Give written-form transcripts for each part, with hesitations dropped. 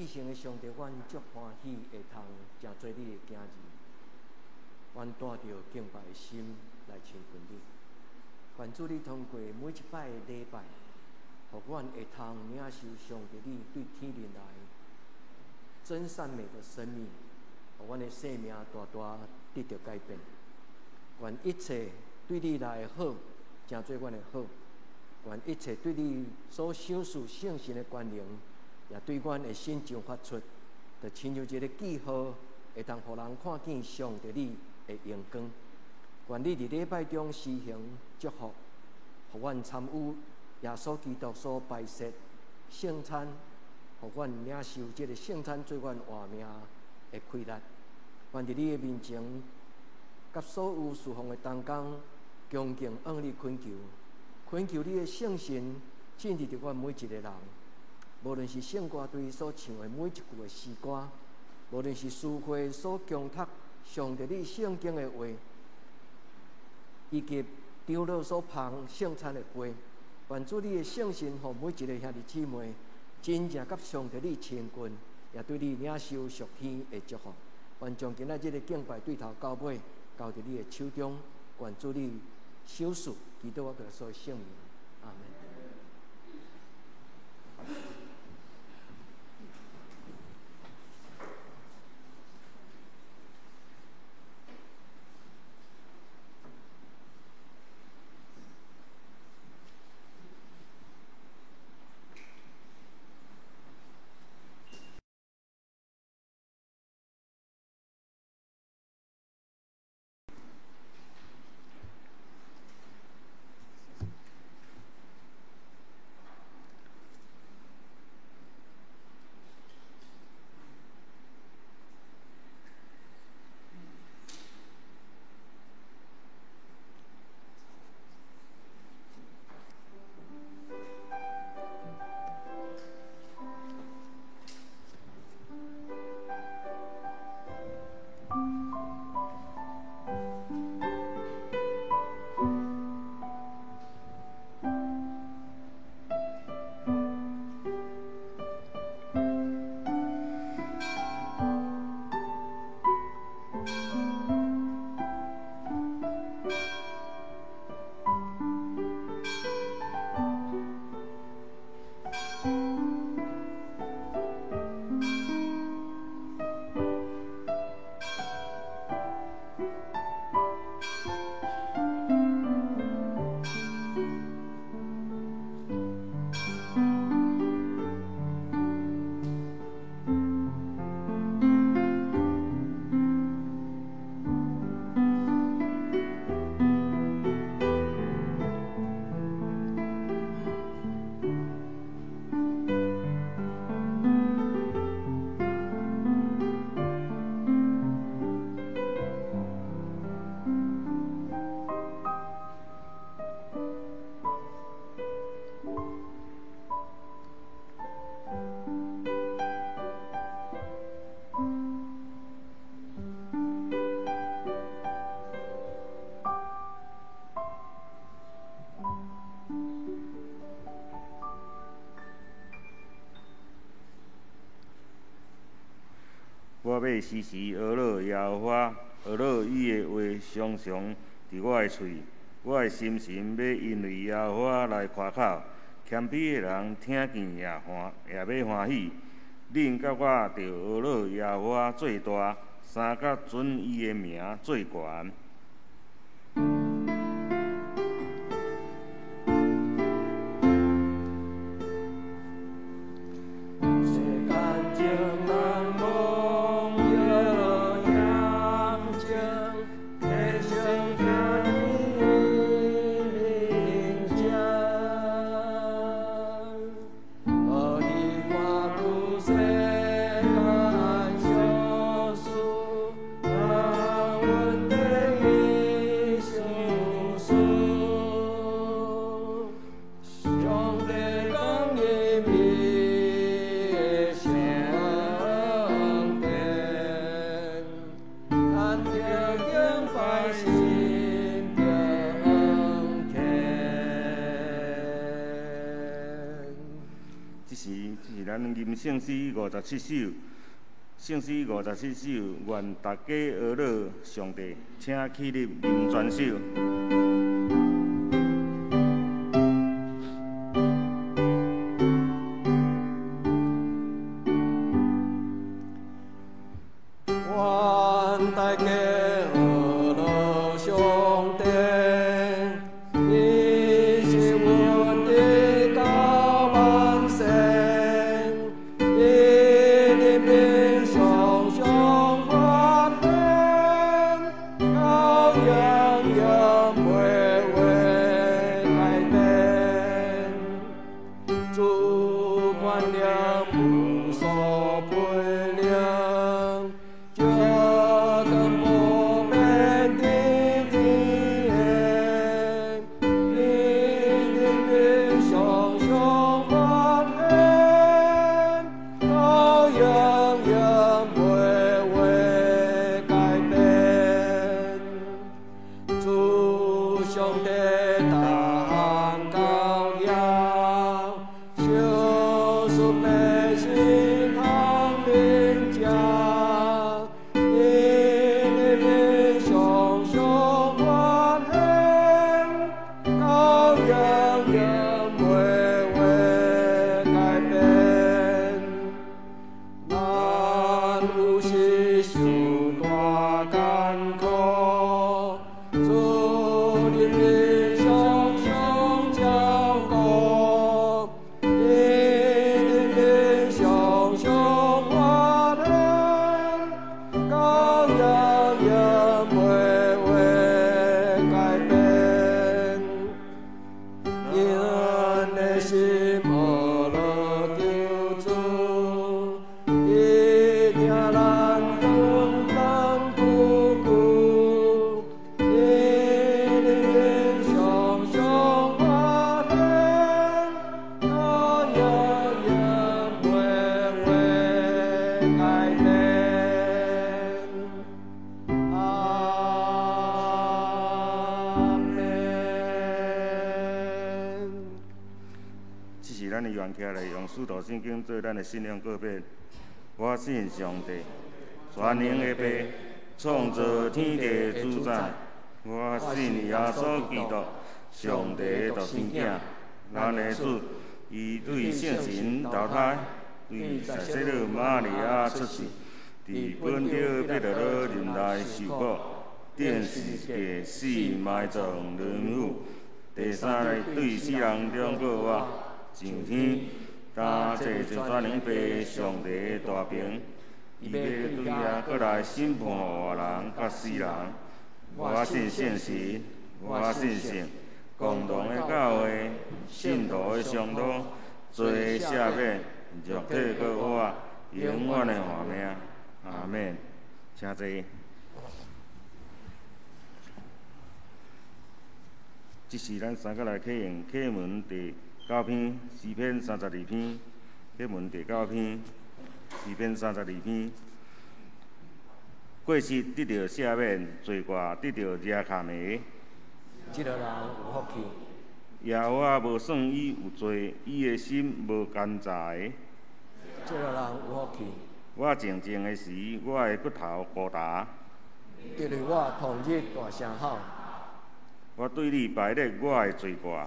至聖的上帝，阮足歡喜會通成做你的囝兒，阮帶著敬拜的心來親近你。願主你通過每一擺的禮拜，予阮會通領受上帝你對天面來真善美的生命，予阮的生命大大得著改變。願一切對你來的好，成做阮的好；願一切對你所賞賜聖神的權能，也對阮的身上發出，就親像一个記號，會通予人看見上帝你的榮光。願你佇禮拜中施行祝福，予阮參與耶穌基督所擺設聖餐，予阮領受這个聖餐做阮活命的氣力。願佇你的面前，佮所有侍奉的同工，恭敬向你懇求，懇求你的聖神進入佇阮每一个人。無論是聖歌隊所唱的每一句的詩歌，無論是司會所強讀上帝你聖經的話，以及長老所捧聖餐的杯，願主你的聖神，予每一个兄弟姊妹真正佮上帝你親近，也對你領受屬天的祝福。願將今仔日的敬拜對頭到尾交佇你的手中，願主你賞賜，祈禱我耶穌的聖名，阿們。我欲時時呵咾耶和華，呵咾伊的話常常佇我的喙。我的心神欲因為耶和華來誇口，謙卑的人聽見也欲歡喜。恁佮我著呵咾耶和華做大，相佮尊伊的名做懸。世咱吟圣诗五十七首，圣诗五十七首，愿大家学乐上帝，请起立吟全首。愿大家学乐上帝，伊是阮直到万世，伊人民常常发现，到永远袂会改变。主权能无所不能，这光无变伫天，伊人民常常发现，到永远袂会改变。主上帝大项高耀，少数百姓通明者，伊人民常常发现，到永远袂会改变。咱有时受大艰苦，主人民常常照顾，伊人民常常发现，到永远袂会改变。因的心学乐求主，伊听咱恳恳求求，伊人民常常发现，到永远袂会改变。阿们。这是咱的愿起来，用使徒信经做咱的信仰告白。我信上帝，全能的父，创造天地的主宰。我信耶稣基督，上帝的独生囝，咱的主，伊对圣神投胎，对撒切勒玛利亚出世，伫本丢彼拉多任内受苦，钉十字架死埋葬沦腐，第三日对死人中复活，上天，担坐全能父上帝的大权，伊欲对遐阁来审判活人佮死人。我信圣神，我信圣共同的教会，信徒的相通，罪赦免，肉体阁活，永远的活命。阿们。请坐。这是咱三个来启用启文第九篇，诗篇32篇，启文第九篇，诗篇32篇。过失得到赦免，罪过得到遮盖的。这个人有福气。耶和华无算伊有罪，伊的心无奸诈的。这个人有福气。我静静的时，我的骨头孤单。因为我同日大声吼。我对你排列我的罪过。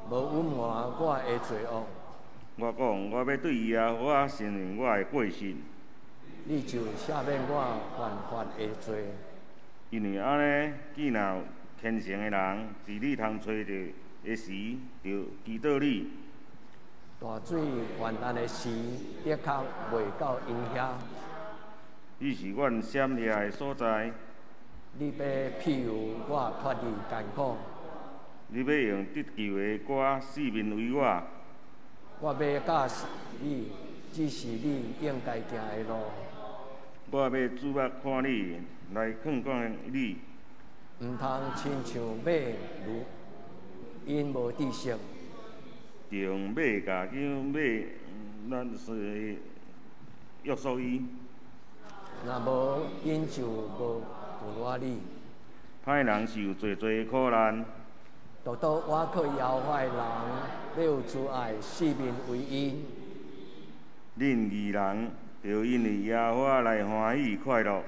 无隐瞒我的罪恶。我讲，我欲对耶和华承认我的过失。你就赦免我犯法的罪。因为按呢，既若有虔诚的人，伫你通揣著的时，就祈祷你。大水泛滥的时，的确袂到𪜶遐。你是阮闪避的所在。你欲庇佑我脱离艰苦。你欲用得救的歌四面围我。我欲教你，这是你应该行的路。我欲注目看你，来劝讲你。毋通亲像马驴，𪜶无知识。用马共牵马，咱是约束伊。若无，𪜶就无负我你。歹人受济济苦难。独独倚靠耶和华的人，欲有慈爱，四面围𪜶。恁義人著因為耶和華來歡喜快樂。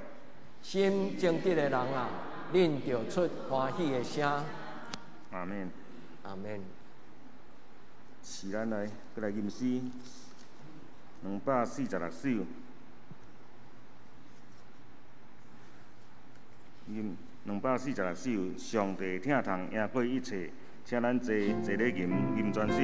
心正直的人啊，恁著出歡喜的聲。阿們。阿們。是咱來，閣來吟詩246首。吟246首，上帝疼痛贏過一切，請咱坐坐咧吟吟全首。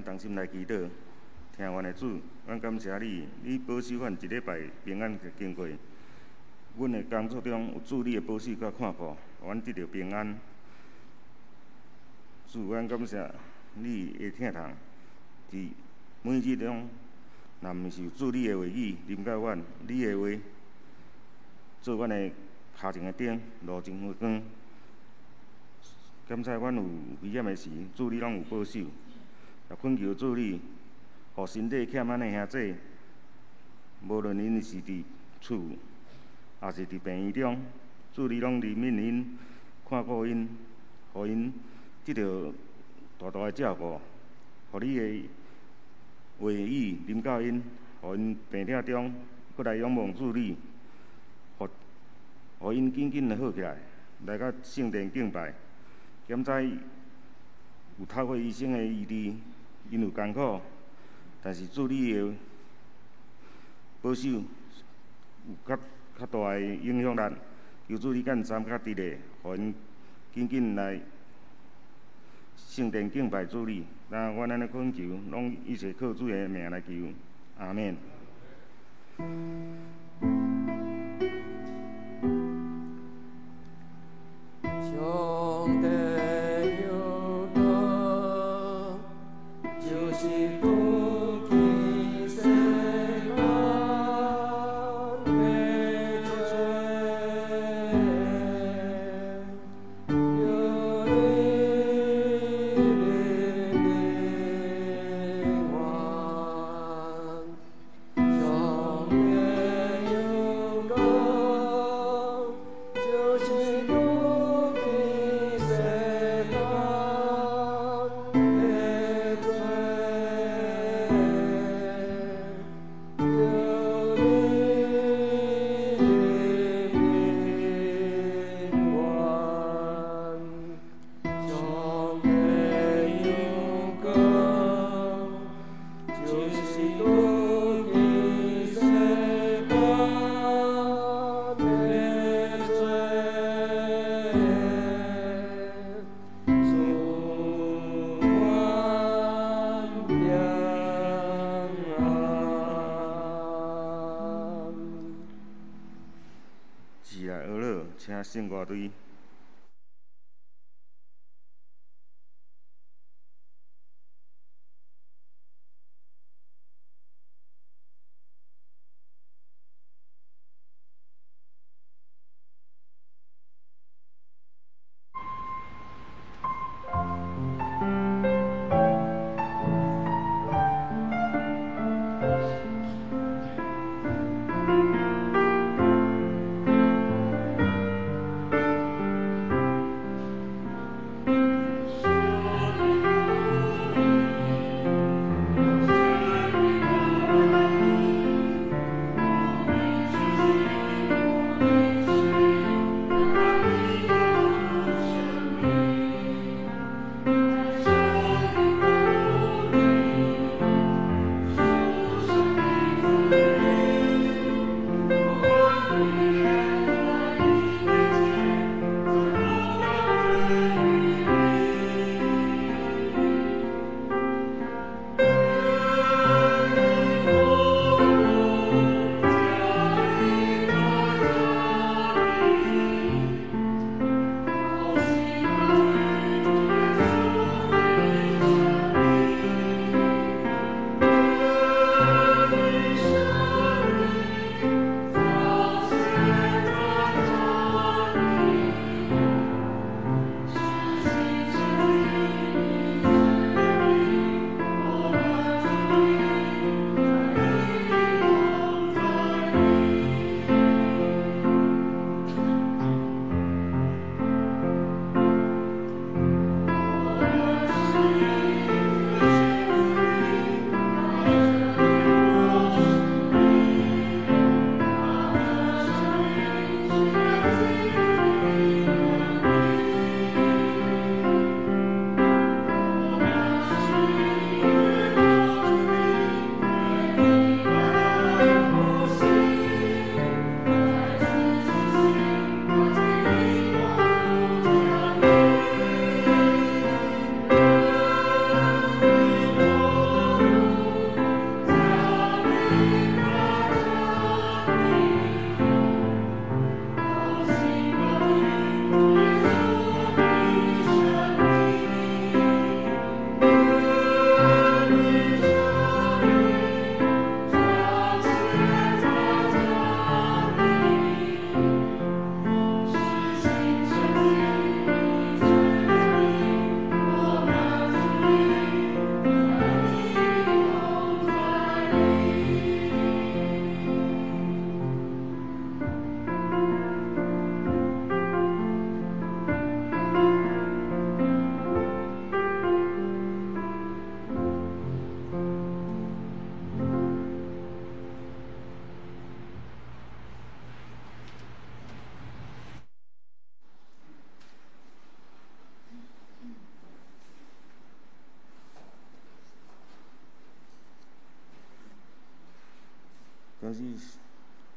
同心來祈禱，疼阮的主，阮感謝你，你保守阮一禮拜平安經過。阮的工作中有主你的保守佮看顧，予阮得著平安。主，阮感謝你的疼痛，佇每日中，若毋是有主你的話語臨到阮，你的話做阮的跤前的燈，路前的光。感謝阮有危險的時，主你攏有保守。也懇求主你，予身體欠咱的兄弟，無論𪜶是佇厝，抑是佇病院中，主你攏憐憫𪜶，看顧𪜶，予𪜶得著大大的照顧，予你的話語臨到𪜶，予𪜶病痛中閣來仰望主你，予𪜶緊緊的好起來，來到聖殿敬拜。敢知有透過醫生的醫治，𪜶有艱苦，但是主你的保守有較較大的影響力，求主你按三較直的，予𪜶緊緊來圣殿敬拜主你。那阮按呢恳求，攏一切靠主的名來求，阿們。上帝有光，就是不見世間的罪，有你的平安，上帝有光，就是不見世間的罪，有你的平安，上帝有光，就是不見世間的罪，赐阮平安。一来学乐，请圣歌队。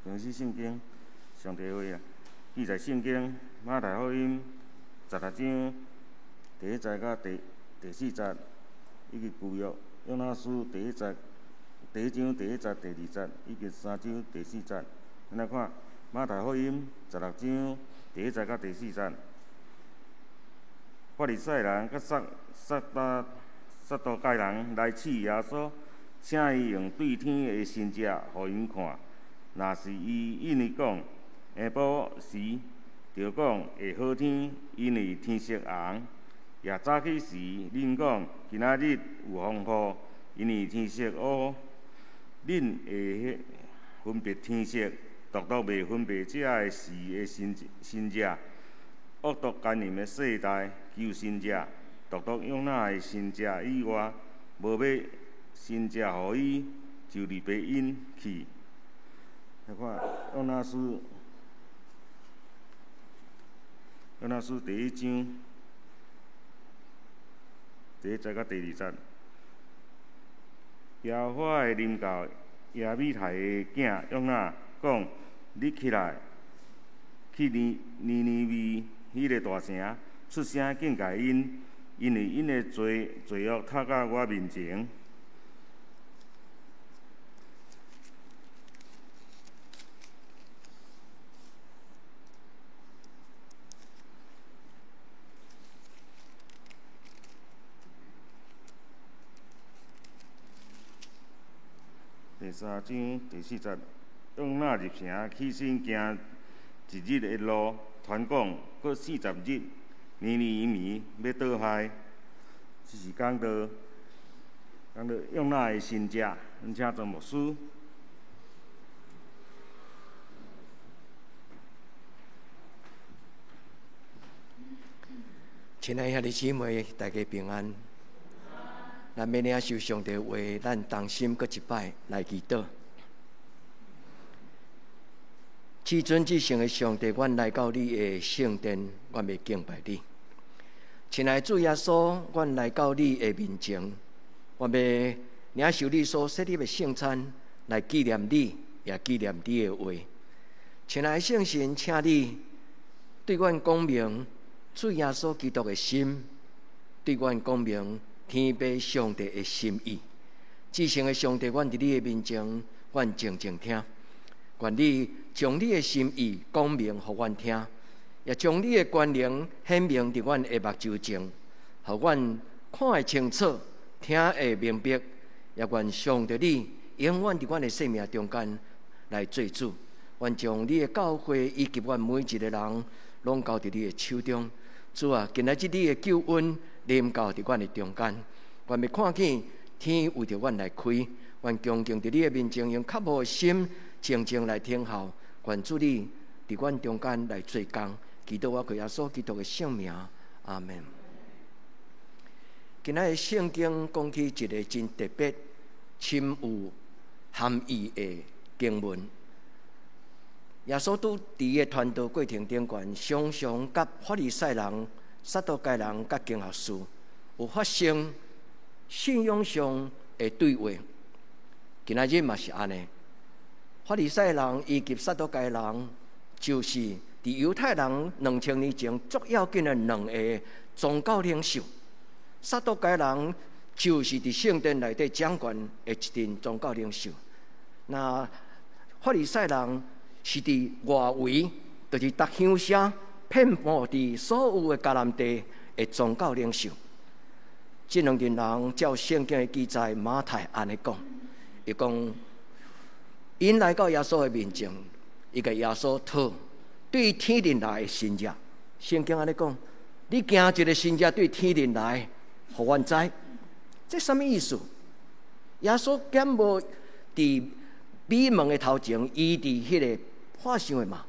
根据圣经，上帝话啊，记载圣经马太福音16章第一节到第第四节，以及旧约约拿书第一节、第一章第一节、第二节，以及三章第四节。咱来看马太福音16章第一节到第四节。法利赛人佮撒都该人来试耶稣，请伊用对天的神迹予𪜶看。若是伊应伊讲，下晡时就讲会好天，因为天色红；也早起时，恁讲今仔日有风雨，因为天色乌。恁会分别天色，独独袂分别这个时的神迹。恶毒奸淫的世代求神迹，独独约拿的神迹以外，无欲神迹予伊，就离别𪜶去。来看约拿书，约拿书第一章第一节到第二节，耶和华的临到亚米太的囝约拿，讲：你起来，去尼尼微彼个大城，出声警戒𪜶，因为𪜶的罪恶透到我面前。第三章第四节，约拿入城，起身行一日的路，传讲阁40日，尼尼微欲倒害。这是讲到约拿的神迹，咱请庄牧师。亲爱兄弟姊妹，大家平安。咱欲领受上帝话，咱同心阁一摆来祈祷。至尊至圣的上帝，阮来到你的圣殿，阮欲敬拜你。亲爱的主耶稣，阮来到你的面前，阮欲领受你所设立的圣餐，来纪念你，也纪念你的话。亲爱的圣神，请你对阮讲明主耶稣基督的心，对阮讲明天父上帝的心意。至圣的上帝，阮伫你的面前，阮静静听。愿你将你的心意讲明予阮听，也将你的权能显明伫阮的目睭前，予阮看会清楚，听会明白。也愿上帝你永远伫阮的生命中间来做主。愿将你的教会以及阮每一个人，拢交伫你的手中。主啊，今仔日你的救恩临到伫阮的中间，愿欲看见天为著阮来开，愿恭敬伫你的面前，用较无的心静静来听候。愿主你伫阮中间来做工，祈祷我靠耶稣基督的圣名，阿们。今仔日圣经讲起一个真特别、深有含义的经文。耶稣拄伫个传道过程顶悬，常常佮法利赛人、撒都该人佮经学士有发生信仰上的对话。今仔日嘛是按呢，法利赛人以及撒都该人，就是伫犹太人2000年前足要紧的两个宗教领袖。撒都该人就是伫圣殿内底掌权的一阵宗教领袖。那法利赛人是伫外围，就是逐乡社遍布伫所有的迦南地的宗教领袖。这两阵人照圣经的记载，马太按呢讲，伊讲，𪜶来到耶稣的面前，伊共耶稣讨对天顶来的神迹。圣经按呢讲，你行一个神迹对天顶来，予阮知，这啥物意思？耶稣敢无伫美门的头前，伊伫彼个破想的嘛？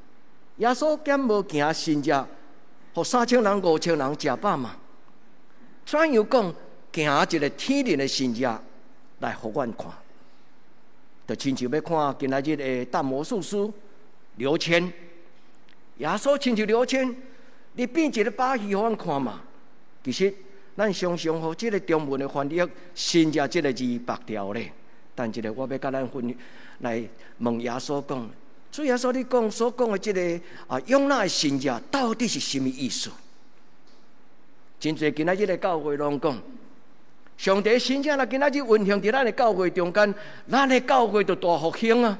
耶稣敢无行神迹，予3000人、5000人食饱嘛？怎样讲行一个天然的神迹来予阮看？就亲像欲看今仔日的大魔术师刘谦，耶稣亲像刘谦，你变一个把戏予阮看嘛？其实咱常常予这个中文的翻译神迹这个字白掉咧。但一个我欲共咱分来问耶稣讲，主耶稣，你讲所讲的这个约拿的神迹到底是啥物意思？真济今仔日的教会拢讲，上帝神蹟若今仔日運行佇咱的教會中間，咱的教會就大復興啊！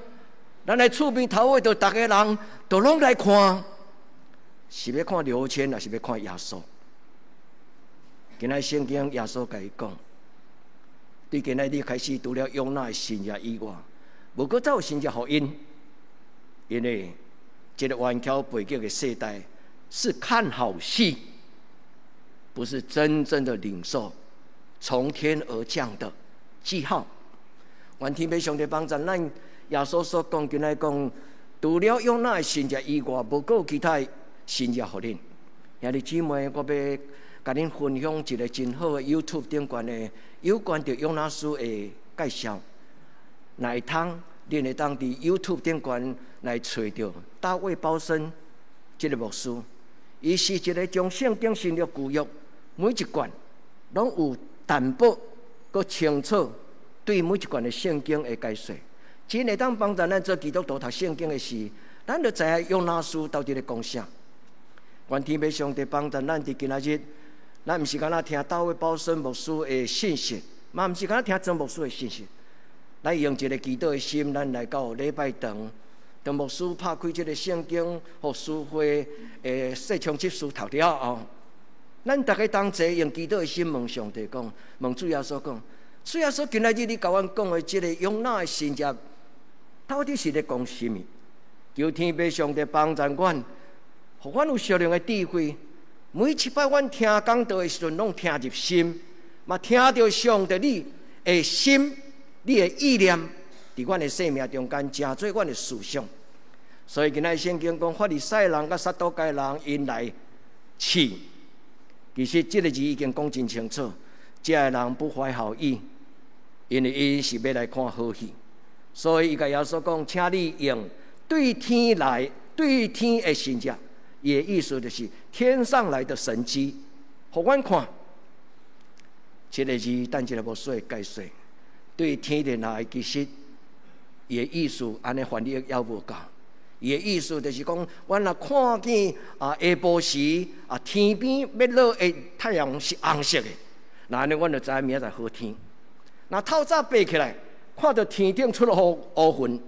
咱的厝邊頭尾就逐个人都攏來看，是欲看劉謙，抑是欲看耶穌？今仔聖經耶穌共伊講，對今仔日開始，除了約拿的神蹟以外，無閣再有神蹟予𪜶，因為這个頑強背逆的世代是看好戲，不是真正的領受從天而降的記號。願天父上帝幫助咱，耶穌所講，今仔講，除了約拿的神蹟以外，無閣有其他的神蹟予恁。兄弟姊妹，我欲共恁分享一个真好的 YouTube 頂懸的有關著約拿書的介紹。若會通，恁會當佇 YouTube 頂懸來揣著大衛鮑森這个牧師，伊是一个將聖經新約舊約每一卷攏有淡薄閣清楚對每一卷的聖經的解說，真會當幫助咱做基督徒讀聖經的時，咱就知影約拿書到底咧講啥。願天父上帝幫助咱佇今仔日，咱毋是干焦聽大衛鮑森牧師的信息，嘛毋是干焦聽曾牧師的信息。咱用一个祈禱的心，咱來到禮拜堂，當牧師拍開這个聖經，予書會的細長執事讀了後，咱逐家同齊用祈禱的心問上帝講，問主耶穌講，主耶穌今仔日你共阮講的這个約拿的神蹟，到底是咧講啥物？求天父上帝幫助阮，予阮有屬靈的智慧。每一擺阮聽講道的時陣，攏聽入心，嘛聽著上帝你的心、你的意念，佇阮的生命中間，成做阮的思想。所以今仔聖經講，法利賽人佮撒都該人𪜶來試。其實這个字已經講真清楚，這个人不懷好意，因為𪜶是欲來看好戲，所以伊共耶穌講，請你用對天來對天的神蹟，伊的意思就是天上來的神蹟，予阮看。這个字等一下牧師會解說。對天來，其實伊的意思按呢翻譯猶無夠。伊的意思就是講，阮若看見啊下晡時啊天邊欲落的太陽是紅色的，那按呢阮就知影明仔載好天。若透早爬起來，看著天頂出雨烏雲，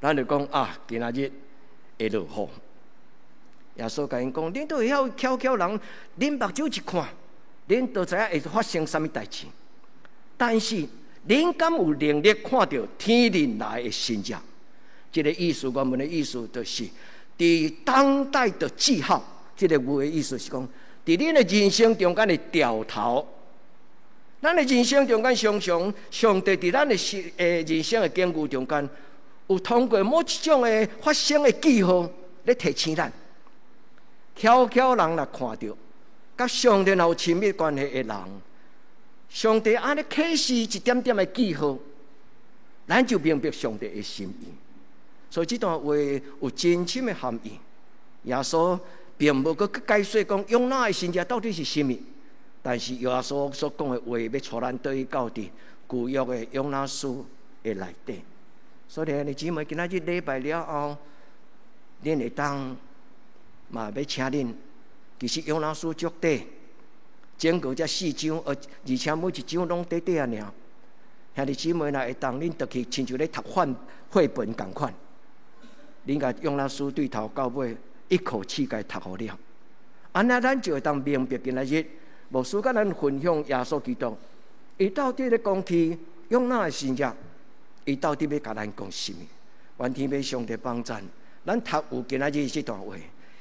咱就講啊，今仔日會落雨。耶穌共𪜶講，恁都會曉巧巧人，恁目睭一看，恁就知影會發生啥物代誌。但是恁敢有能力看著天裡來的神蹟？這个意思，原文的意思就是，佇當代的記號。這个話的意思是講，佇恁的人生中間的調頭，咱的人生中間常常，上帝佇咱的人生的境遇中間，有通過某一種的發生的記號咧提醒咱。巧巧人若看著，佮上帝若有親密關係的人，上帝按呢啟示一點點的記號，咱就明白上帝的心意。所以這段話有真深的含義。耶穌並無閣去解說講約拿的神蹟到底是啥物，但是耶穌所講的話，欲帶咱轉去到佇舊約的約拿書的內底。所以兄弟姊妹，今仔日禮拜了後，恁會當嘛欲請恁，其實約拿書足短，總共才四章，而且每一章攏短短仔爾。兄弟姊妹若會當，恁轉去親像咧讀範繪本仝款，恁共約拿書對頭到尾一口氣共讀予了。按呢，咱就會當明白今仔日牧師共咱分享耶穌基督，伊到底咧講起約拿的神蹟，伊到底欲共咱講啥物？願天父上帝幫贊，咱讀有今仔日這段話。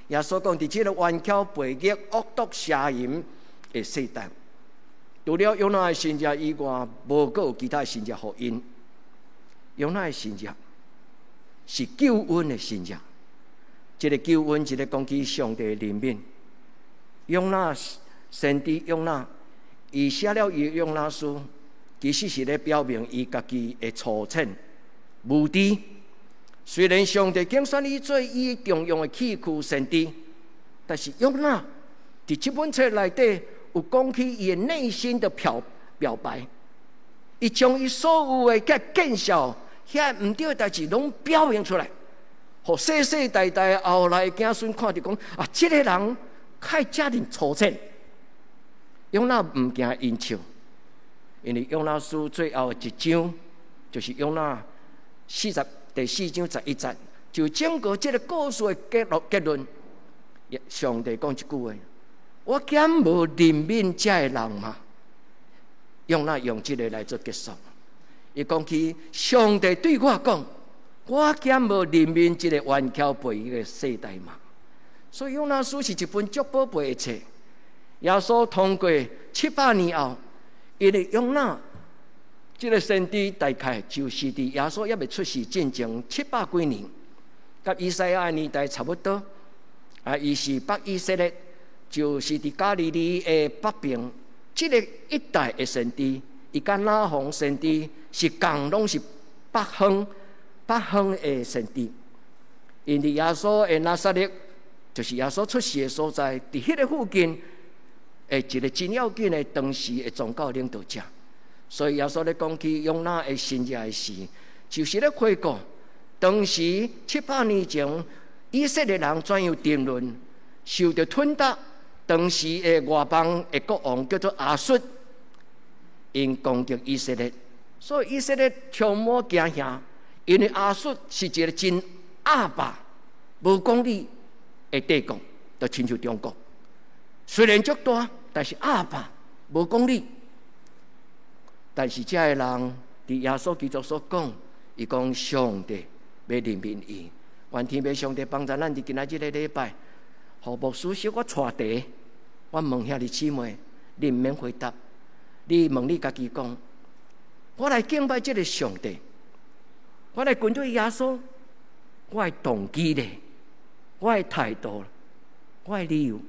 耶穌講，佇這个頑巧背逆、惡毒邪淫的世代，除了約拿的神蹟以外，無閣有其他的神蹟予𪜶。約拿的神蹟是救恩的神蹟，這个救恩，一个講起上帝的憐憫。約拿先知約拿，伊寫了伊約拿書，其實是咧表明伊家己的粗淺無知。雖然上帝揀選伊做伊重用的器具先知，但是約拿佇這本冊內底有講起伊的內心的表白，伊將伊所有的遐見笑、遐毋對的代誌攏表明出來，予世世代代後來的子孫看著講啊，這个人較遮爾粗淺。約拿毋驚𪜶笑，因為約拿書最後一章就是約拿44第4章11節，就整個這個故事的結論。上帝講一句話：我敢無憐憫這个人嗎？約拿用這个來做結束。伊講起上帝對我講：我敢無憐憫這個頑強背逆的世代嗎？所以約拿書是一本足寶貝的冊。耶穌通過700年後，因為約拿這个先知大概就是佇耶穌猶未出世進前700幾年，佮以賽亞的年代差不多。啊，伊是北以色列，就是佇加利利的北邊，這个一帶的先知，伊佮拿鴻先知是仝攏是北方的先知。𪜶佇耶穌的拿撒勒，就是耶穌出世的所在，佇彼个附近的一个真要緊的當時的宗教領導者。所以耶穌咧講起約拿的神跡的時，就是咧回顧當時700年前以色列人怎樣沉淪，受著吞打。當時的外邦的國王叫做亞述，𪜶攻擊以色列，所以以色列充滿驚嚇，因為亞述是一个真鴨霸、無講理的帝國，就親像中國。雖然足大，但是鴨霸無講理。但是這个人佇耶穌基督所講，伊講上帝欲憐憫伊，願天父上帝幫助咱佇今仔這个禮拜，予牧師小可帶題，我問兄弟姊妹，你毋免回答，你問你家己講，我來敬拜這个上帝，我來跟隨耶穌，我的動機咧，我的態度，我的理由，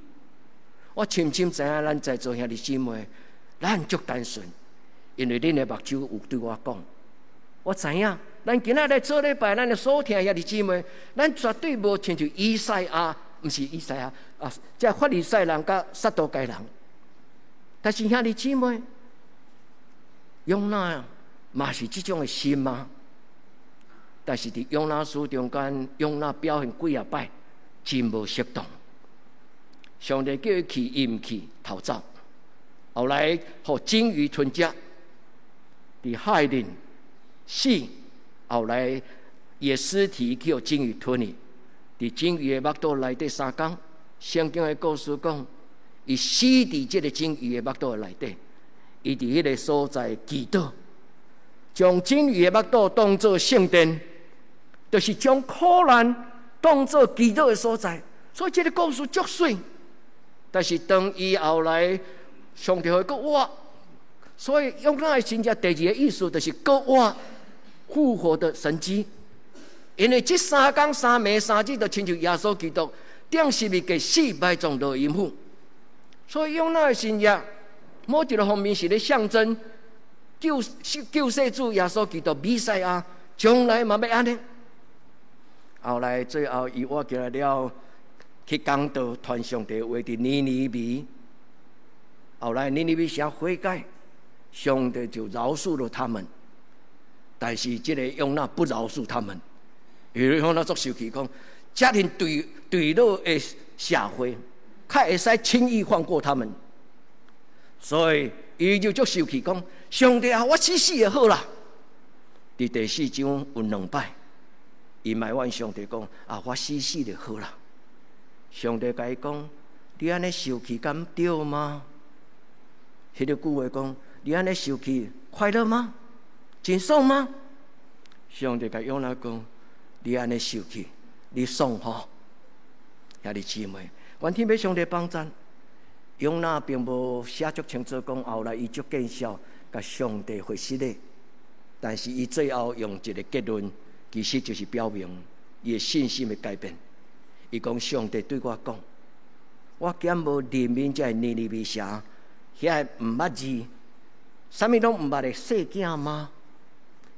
我深深知影咱在座兄弟姊妹，咱足單純。因為恁的目睭有對我講，我知影，咱今仔來做禮拜，咱的所聽兄弟姊妹，咱絕對無親像以賽亞，毋是以賽亞啊，這法利賽人佮撒都該人。但是兄弟姊妹，約拿嘛是這種的心嗎？但是佇約拿書中間，約拿表現幾仔擺，真無適當。上帝叫伊去，伊毋去，逃走。後來予鯨魚吞食。佇海裡死，後來伊的屍體去予鯨魚吞去。佇鯨魚的腹肚內底3工，聖經的故事講，伊死佇這个鯨魚的腹肚內底，伊佇彼个所在祈禱，將鯨魚的腹肚當做聖殿，就是將苦難當做祈禱的所在。所以這个故事足媠。但是當伊後來上帝予伊閣活。所以約拿的神跡第二个意思就是閣活復活的神蹟，因為這3工3暝3日就親像耶穌基督釘十字架死埋葬落陰府，所以約拿的神跡某一個方面是咧象徵救世主耶穌基督彌賽亞將來嘛欲按呢。後來最後伊活起來了，去講道傳上帝話佇尼尼微，後來尼尼微城悔改。上帝就饒恕了他們，但是這个約拿不饒恕他們，因為約拿足生氣講，遮爾墜落的社會，較會使輕易放過他們，所以伊就足生氣講，上帝啊，我死死就好啦。佇第四章有兩擺，伊埋怨上帝講啊，我死死就好啦。上帝共伊講，你按呢生氣敢對嗎？彼个句話講。你按呢生氣快樂嗎？真爽嗎？上帝共約拿講：你按呢生氣，你爽吼？兄弟姊妹，願天父上帝幫贊。約拿並無寫足清楚講，後來伊足見笑，共上帝回失禮。但是伊最後用一个結論，其實就是表明伊的信心的改變。伊講：上帝對我講，我敢無憐憫這个尼尼微城，遐个毋捌字，啥物攏毋捌的細囝嗎？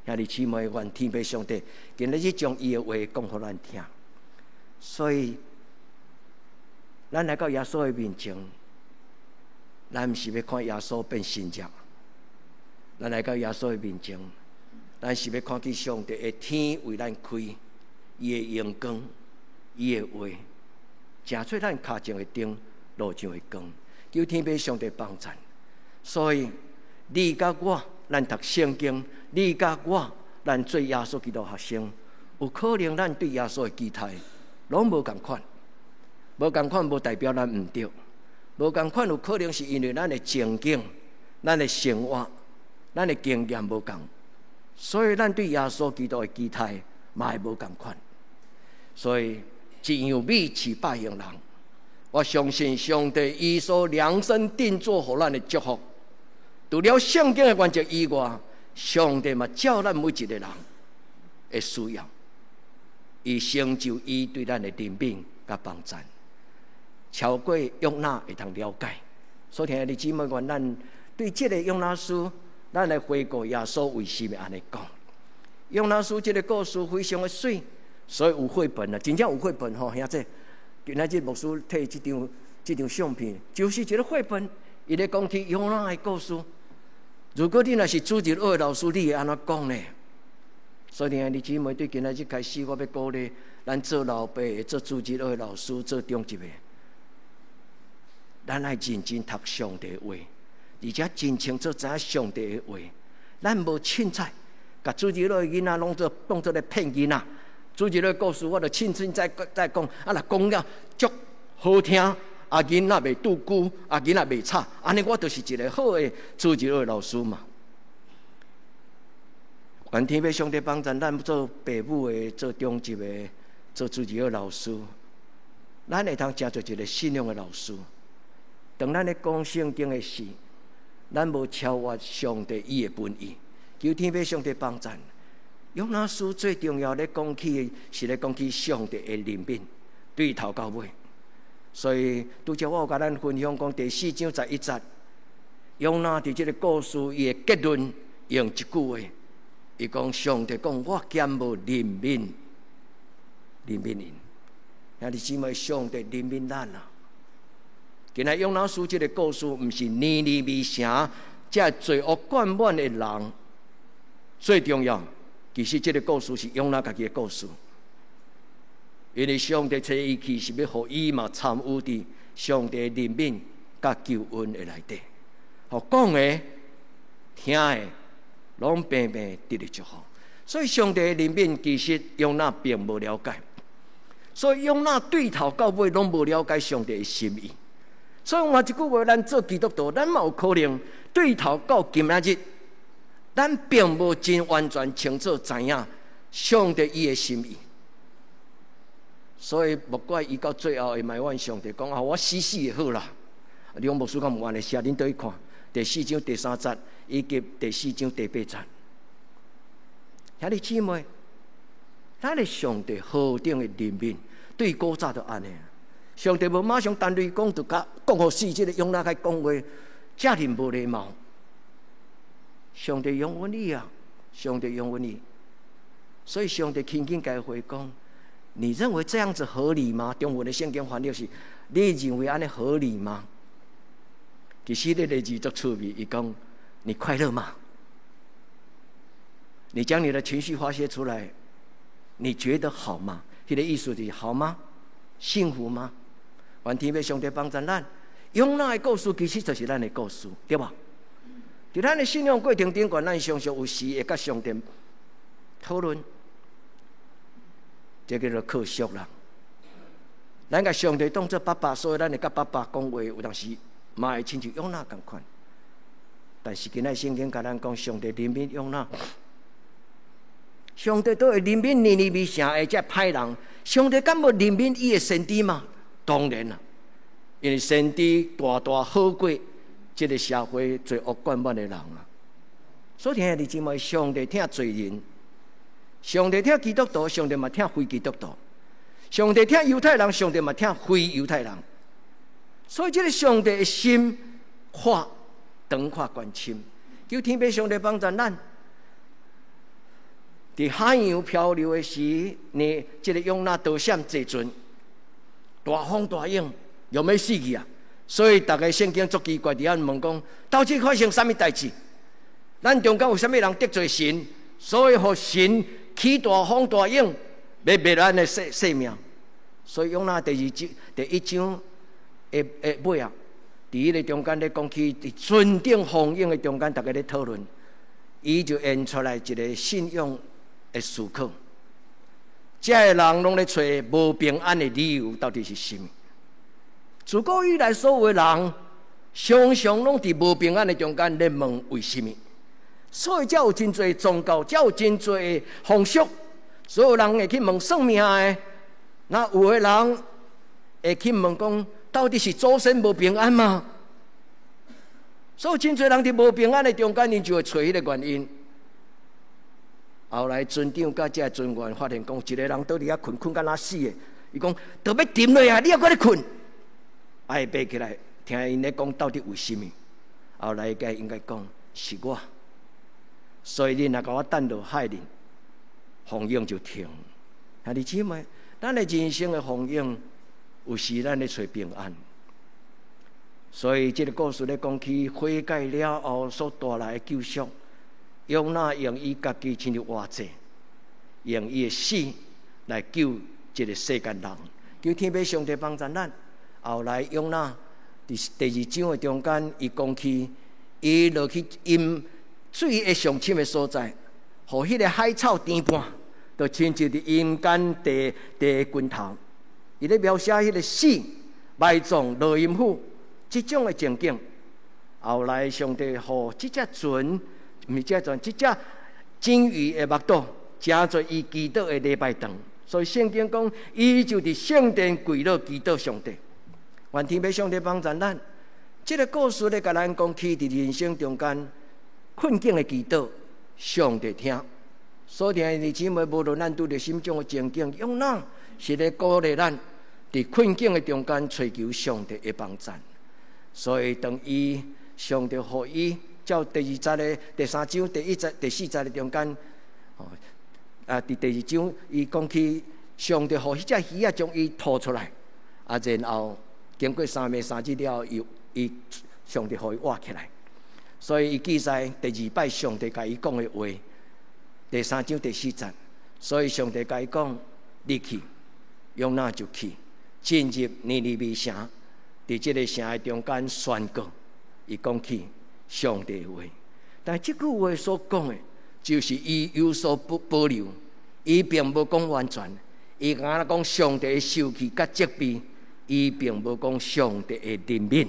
兄弟姊妹，願天父上帝今日將伊的話講予咱聽。所以，咱來到耶穌的面前，咱毋是欲看耶穌變神跡，咱來到耶穌的面前，咱是欲看見上帝的天為咱開，伊的榮光，伊的話，成做咱跤前的燈，路上的光。求天父上帝幫贊。所以，你佮我，咱讀聖經，你佮我，咱做耶穌基督學生，有可能咱對耶穌的期待攏無仝款，無仝款無代表咱毋對，無仝款有可能是因為咱的情景、咱的生活、咱的經驗無仝，所以咱對耶穌基督的期待嘛會無仝款。所以一樣米飼百姓人，我相信上帝伊所量身定做予咱的祝福，除了聖經的原則以外，上帝嘛照咱每一個人的需要，伊成就伊對咱的憐憫佮幫贊，超過約拿會通了解。所以兄弟姊妹，願咱對這個約拿書，咱來回顧耶穌為什麼按呢講。約拿書這個故事非常的媠，所以有繪本啊，真正有繪本吼，兄弟。今仔日牧師提這張相片，就是一個繪本，伊咧講起約拿的故事。如果你若是主日學的老師，你會按怎講呢？所以兄弟姊妹，對今仔日開始，我欲鼓勵咱做老爸的、做主日學的老師、做長執的，咱愛認真讀上帝的話，而且真清楚知影上帝的話。咱無凊彩，共主日學的囡仔攏做當做咧騙囡仔。主日學故事，我就凊凊彩再講，啊若講了足好聽，啊囡仔袂拄久，啊囡仔袂吵，按呢我就是一個好的主日學老師嘛。願天父上帝幫助咱做爸母的、做長執的、做主日學老師，咱會通成做一個信仰的老師。當咱咧講聖經的時，咱無超越上帝伊的本意，求天父上帝幫助。約拿書最重要咧講起的是咧講起上帝的憐憫，對頭到尾。所以拄才我有共咱分享講第四章十一節，約拿佇這個故事伊的結論用一句話，伊講上帝講我兼無憐憫，憐憫𪜶。兄弟姊妹，上帝憐憫咱啊！今仔約拿書這個故事，毋是尼尼微城這罪惡貫滿的人最重要。其實這個故事是約拿家己的故事，因為上帝差伊去是欲予伊嘛參與佇上帝憐憫佮救恩的內底，予講的、聽的，攏平平得著祝福。所以上帝的憐憫其實約拿並無了解，所以約拿對頭到尾攏無了解上帝的心意。所以換一句話，咱做基督徒，咱嘛有可能對頭到今仔日，咱並無真完全清楚知影上帝伊的心意，所以莫怪伊到最後會埋怨上帝講啊，我死死會好啦。你講牧師敢毋按呢寫，恁倒去看第四章第三節以及第四章第八節。兄弟姊妹，咱的上帝何等的憐憫，對古早就按呢。上帝無馬上彈雷講，就共講予死，這個約拿開講話，遮爾無禮貌。上帝容忍你啊！上帝容忍你，所以上帝輕輕共伊回講：你認為這樣子合理嗎？中文的聖經翻譯是：你認為按呢合理嗎？其實這个字足趣味，伊講：你快樂嗎？你將你的情緒發洩出來，你覺得好嗎？彼個意思是好嗎？幸福嗎？願天父上帝幫助咱。約拿的故事其實就是咱的故事，對無？佇咱的信仰過程頂懸，咱常常有時會佮上帝討論，這叫做客俗啦。咱共上帝當做爸爸，所以咱會佮爸爸講話，有當時嘛會親像約拿仝款。但是今仔聖經共咱講，上帝憐憫約拿，上帝都會憐憫尼尼微城的這歹人，上帝敢無憐憫伊的先知嗎？當然啦，因為先知大大好過這個社會罪惡貫滿的人啊，所以兄弟姊妹，上帝疼罪人，上帝疼基督徒，上帝嘛疼非基督徒，上帝疼猶太人，上帝嘛疼非猶太人。所以這個上帝的心闊長闊懸深，求天父上帝幫助咱。佇海洋漂流的時，呢，這個約拿逃險坐船，大風大湧，欲欲死去啊！所以，逐个聖經足奇怪，佇遐問講，到底發生啥物代誌？咱中間有啥物人得罪神，所以予神起大風大湧，欲滅咱的性命。所以，約拿第二章、第一章的尾啊，佇彼个中間咧講起，佇船頂風湧的中間，逐家咧討論，伊就演出來一個信仰的思考。這个人攏咧揣無平安的理由，到底是啥物？自古以來，所有的人常常攏佇無平安的中間咧問為啥物，所以才有真濟宗教，才有真濟風俗。所有人會去問算命的，那有的人會去問講，到底是祖先無平安嗎？所以真濟人佇無平安的中間，𪜶就會揣彼个原因。後來船長佮這个船員發現講，一个人倒佇遐睏，睏甲若死的。伊講，都欲沉落啊！你猶閣咧睏？愛爬起來聽𪜶咧講，到底為啥物？後來伊應該講是我，所以恁若共我擲落海裡，風湧就停。兄弟姊妹，咱的人生的風湧，有時咱咧揣平安。所以這个故事咧講起悔改了後所帶來的救贖，約拿用伊家己親像活祭，用伊的死來救這个世間人。求天父上帝幫助咱。後來約拿佇第二章的中間，伊講起伊落去淹水的上深的所在，予彼个海草甜半，就親像佇陰間地地盡頭。伊咧描寫彼个死埋葬落陰府這種的情景。後來上帝予這隻船，毋是這隻船，這隻鯨魚的腹肚，成做伊祈禱的禮拜堂。所以聖經講，伊就佇聖殿跪落祈禱上帝。願天父上帝幫助咱。這个故事咧，共咱講起佇人生中間困境的祈禱，上帝聽。所以兄弟姊妹，無論咱拄著啥物種的情境，約拿是咧鼓勵咱佇困境的中間揣求上帝的幫助。所以當伊上帝予伊照第二節的第三章第一節第四節的中間，啊，佇第二章伊講起上帝予彼隻魚仔將伊吐出來，啊，然後經過三暝三日了後，伊伊上帝予伊活起來。所以伊記載第二擺上帝共伊講的話，第三章第四節。所以上帝共伊講，你去，約拿就去，進入尼尼微城，佇這个城的中間宣告，伊講起上帝的話。但這句話所講的，就是伊有所不保留，伊並無講完全，伊敢若講上帝的受氣佮責備，伊並無講上帝的憐憫。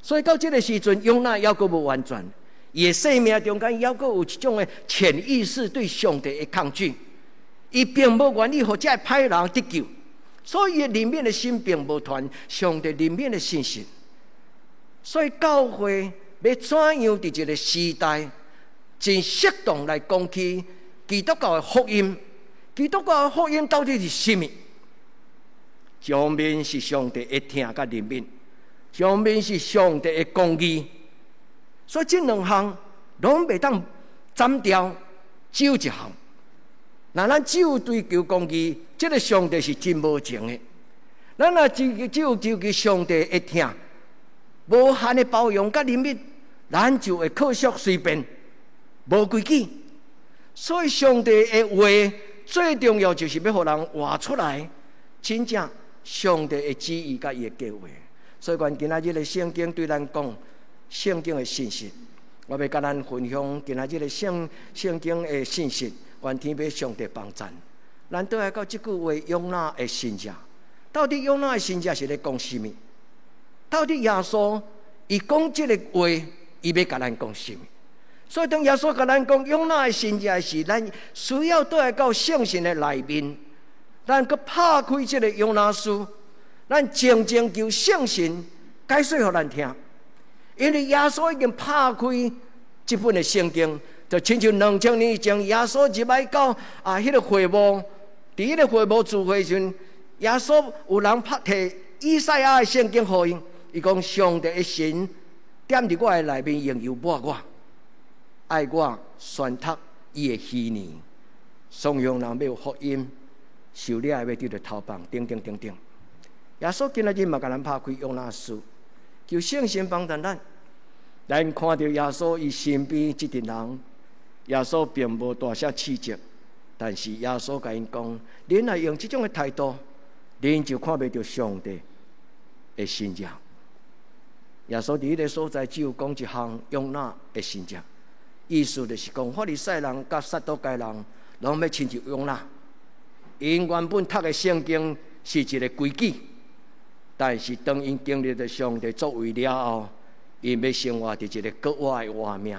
所以到這个時陣，約拿猶閣無完全，伊的生命中間猶閣有一種的潛意識對上帝的抗拒，伊並無願意予這个歹人得救，所以伊憐憫的心並無傳上帝憐憫的信息。所以教會欲怎樣佇這个時代真適當來講起基督教的福音？基督教的福音到底是啥物？一方面是上帝的疼佮憐憫，一方面是上帝的公義，所以這兩項攏袂當斬掉，只有一項。若咱只有追求公義，這个上帝是真無情的。咱若只有追求上帝的疼，無限的包容佮憐憫，咱就會可惜隨便，無規矩。所以上帝的話最重要就是欲予人活出來，真正上帝的旨意佮伊的計劃。所以，願今仔日的聖經對咱講聖經的信息，我欲佮咱分享今仔日的聖聖經的信息。願天父上帝幫贊。咱倒來到這句話，約拿的神跡，到底約拿的神跡是咧講啥物？到底耶穌伊講這个話，伊欲共咱講啥物？所以當耶穌共咱講約拿的神跡時，咱需要倒來到聖神的內面，咱閣拍開這个約拿書，咱靜靜求聖神解說予咱聽。因為耶穌已經拍開這本的聖經，就親像2000年前耶穌入來到啊，彼个會幕，佇彼个會幕聚會時陣，耶穌有人拍提以賽亞的聖經予伊，伊講上帝的神踮佇我的內面，用油抹我，愛我宣讀伊的禧年，頌揚人欲有福音，受掠的欲得著投放，等等等等。耶穌今仔日嘛共咱拍開約拿書，求聖神幫助咱。咱看著耶穌伊身邊這陣人，耶穌並無大聲斥責，但是耶穌共𪜶講：恁若用這種的態度，恁就看袂著上帝的神跡。耶穌佇彼个所在只有講一項約拿的神跡，意思就是講法利賽人佮撒都該人攏欲親像約拿。𪜶原本讀的聖經是一个規矩，但是當𪜶經歷著上帝作為了後，𪜶欲生活佇一个閣外的活命，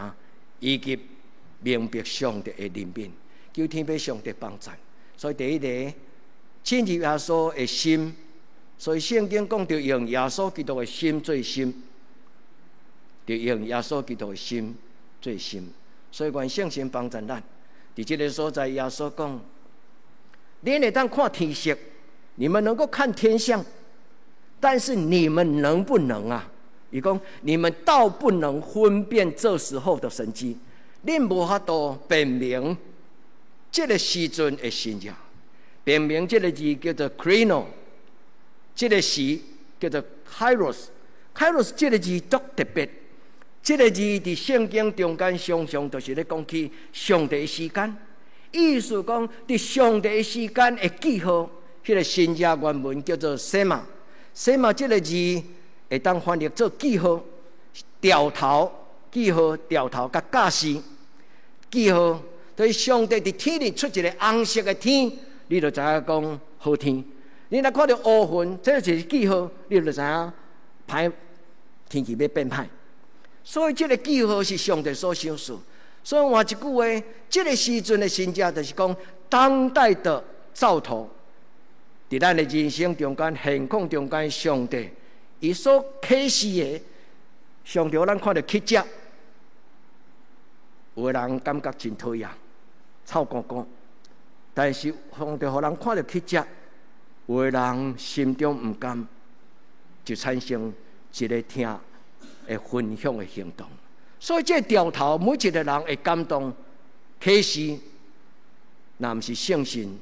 以及明白上帝的憐憫，求天父上帝幫贊。所以第一个進入耶穌的心，所以聖經講著用耶穌基督的心做心。著用耶穌基督的心做心，所以願聖神幫助咱。佇這个所在，耶穌講：恁會當看天色，你們能夠看天象，但是你們能不能啊？伊講你們倒不能分辨這時候的神蹟，恁無法度辨明這个時陣的神跡。辨明這个字叫做 krino，這个時叫做 kairos，kairos 這个字足特別。這个字佇聖經中間常常就是咧講起上帝的時間，意思講佇上帝的時間的記號，彼个神跡原文叫做 sema，sema 這个字會當翻譯做記號、兆頭、記號、兆頭佮教示記號。所以上帝佇天裡出一个紅色的天，你就知影講好天；你若看著烏雲，這就是記號，你就知影歹天氣欲變歹。所以這个記號是上帝所賞賜。所以換一句話，這个時陣的神跡就是講當代的兆頭，佇咱的人生中間、現況中間，上帝伊所啟示的，上帝予咱看著乞食，有的人感覺真討厭，臭糊糊；但是上帝予人看著乞食，有的人心中毋甘，就產生一个疼會分享的行動，所以這個兆頭每一個人會感動，啟示，若毋是聖神，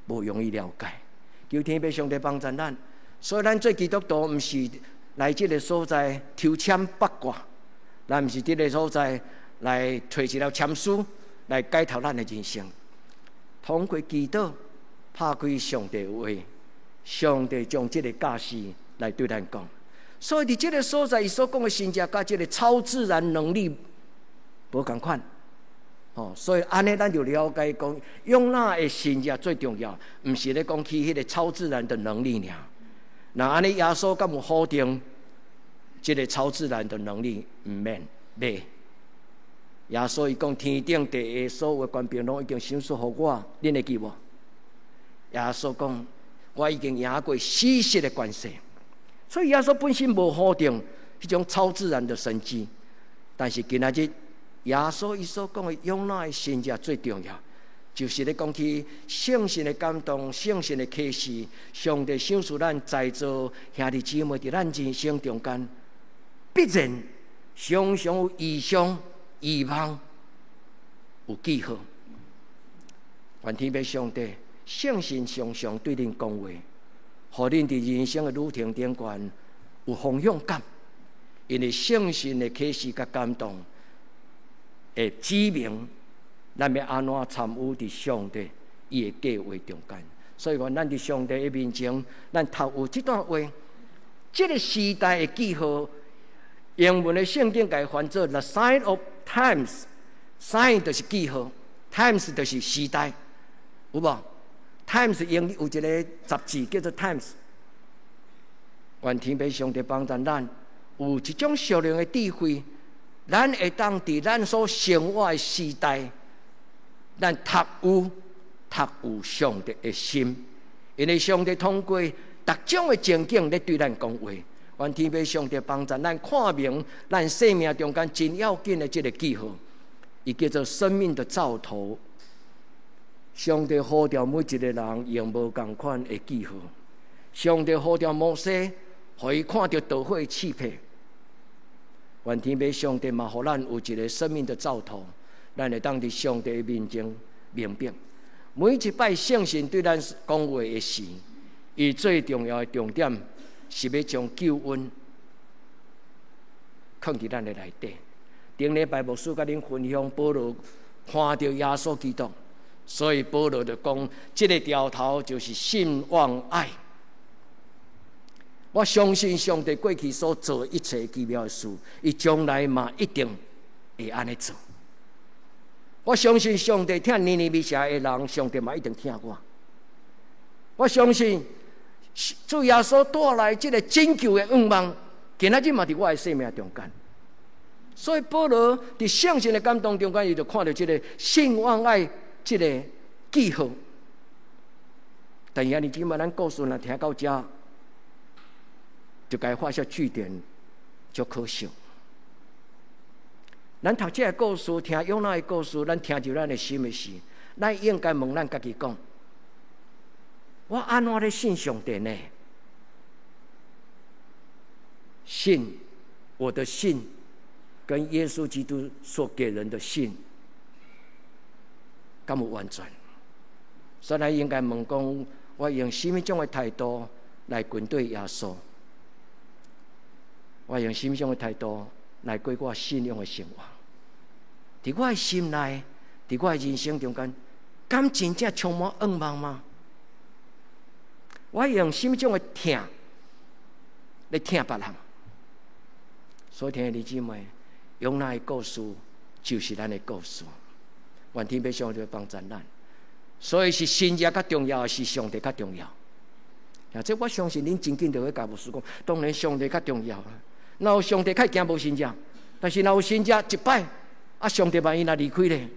無容易了解。求天父上帝幫助咱，所以咱做基督徒毋是來這个所在抽籤八卦，咱毋是這个所在來揣一粒籤詩來解脫咱的人生。通過祈禱，拍開上帝的話，上帝將這个教示來對咱講。所以佇這个所在，伊所講的神跡，佮這个超自然能力無仝款，哦，所以按呢，咱就了解講，約拿的神跡最重要，毋是咧講起彼个超自然的能力爾。若按呢，耶穌敢有否定這个超自然的能力？毋免，袂。耶穌伊講天頂地下所有的權柄攏已經賞賜予我，恁會記無？耶穌講，我已經贏過死屍的權勢。所以耶穌本身無否定彼種超自然的神蹟，但是今仔日耶穌伊所講的約拿的神跡最重要，就是咧講起聖神的感動、聖神的啟示，上帝賞賜咱在座兄弟姊妹佇咱人生中間，必然常常有異象、異夢、有記號。願天父上帝聖神常常對恁講話，予恁佇人生的旅程頂懸有方向感，因為聖神的啟示佮感動，會指明咱欲按怎參與佇上帝伊的計劃中間。所以講，咱佇上帝的面前，咱讀有這段話，這个時代的記號，英文的聖經共伊翻做 The sign of times，sign 就是記號，times 就是時代，有無？Times 英語有一个雜誌叫做 Times。願天父上帝幫助咱，有一種屬靈的智慧，咱會當佇咱所生活的時代，咱讀有讀有上帝的心，因為上帝通過各種的情景咧對咱講話。願天父上帝幫助咱看明咱生命中間真要緊的這个記號，伊叫做生命的兆頭。上帝呼召每一个人用無仝款的記號。上帝呼召摩西，予伊看著大火刺皮。願天父上帝嘛，予咱有一个生命的兆頭，咱會當佇上帝的面前明白。每一擺聖神對咱講話的時，伊最重要的重點是欲將救恩囥佇咱的內底。頂禮拜牧師佮恁分享，保羅看著耶穌基督。所以保羅就講，這个兆頭就是信望愛。我相信上帝過去所做一切奇妙的事，伊將來嘛一定會按呢做。我相信上帝疼尼尼微城的人，上帝嘛一定疼我。我相信主耶穌帶來這个拯救的願望，今仔日嘛佇我的生命中間。所以保羅佇聖神的感動中間，伊就看著這个信望愛這个記號。但是兄弟姊妹，咱故事若聽到遮，就共畫下句點，足可惜。咱讀這个故事，聽約拿的故事，咱聽入咱的心的時，咱應該問咱家己講：我按怎咧信上帝呢？信，我的信，跟耶穌基督所給人的信，敢有完全？所以咱應該問講：我用啥物種的態度來跟隨耶穌？我用啥物種的態度來過我信仰的生活？佇我的心內，佇我的人生中間，敢真正充滿盼望嗎？我用啥物種的疼來疼別人？所以，兄弟姊妹，約拿的故事就是咱的故事。願天父上帝幫助咱。所以是神蹟較重要，還是上帝較重要？啊，這我相信恁真緊就會共牧師講，當然上帝較重要啦。若有上帝較驚無神蹟，但是若有神蹟一擺，啊，上帝萬一若離開咧，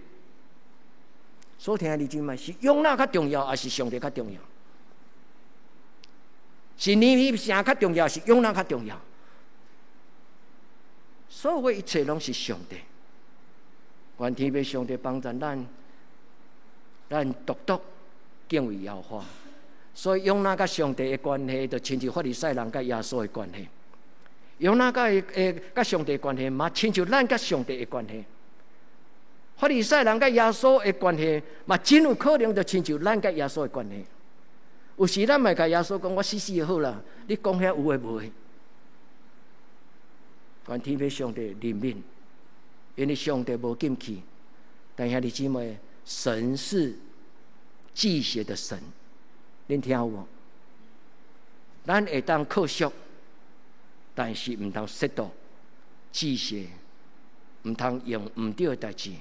所以兄弟姊妹，是約拿較重要，還是上帝較重要？是尼尼微城較重要，還是約拿較重要？所有的一切攏是上帝。願天父上帝幫助咱，咱獨獨敬畏耶和華。所以約拿佮上帝的關係，就親像法利賽人佮耶穌的關係。約拿佮伊佮上帝的關係，嘛親像咱佮上帝的關係。法利賽人佮耶穌的關係，嘛真有可能就親像咱佮耶穌的關係。有時咱嘛會共耶穌講：我死死就好啦，你講遐有的無的。願天父上帝憐憫，因為上帝無禁忌。但兄弟姊妹，神是忌邪的神，恁聽有無？咱會當靠俗，但是毋通褻瀆忌邪，毋通用毋對的代誌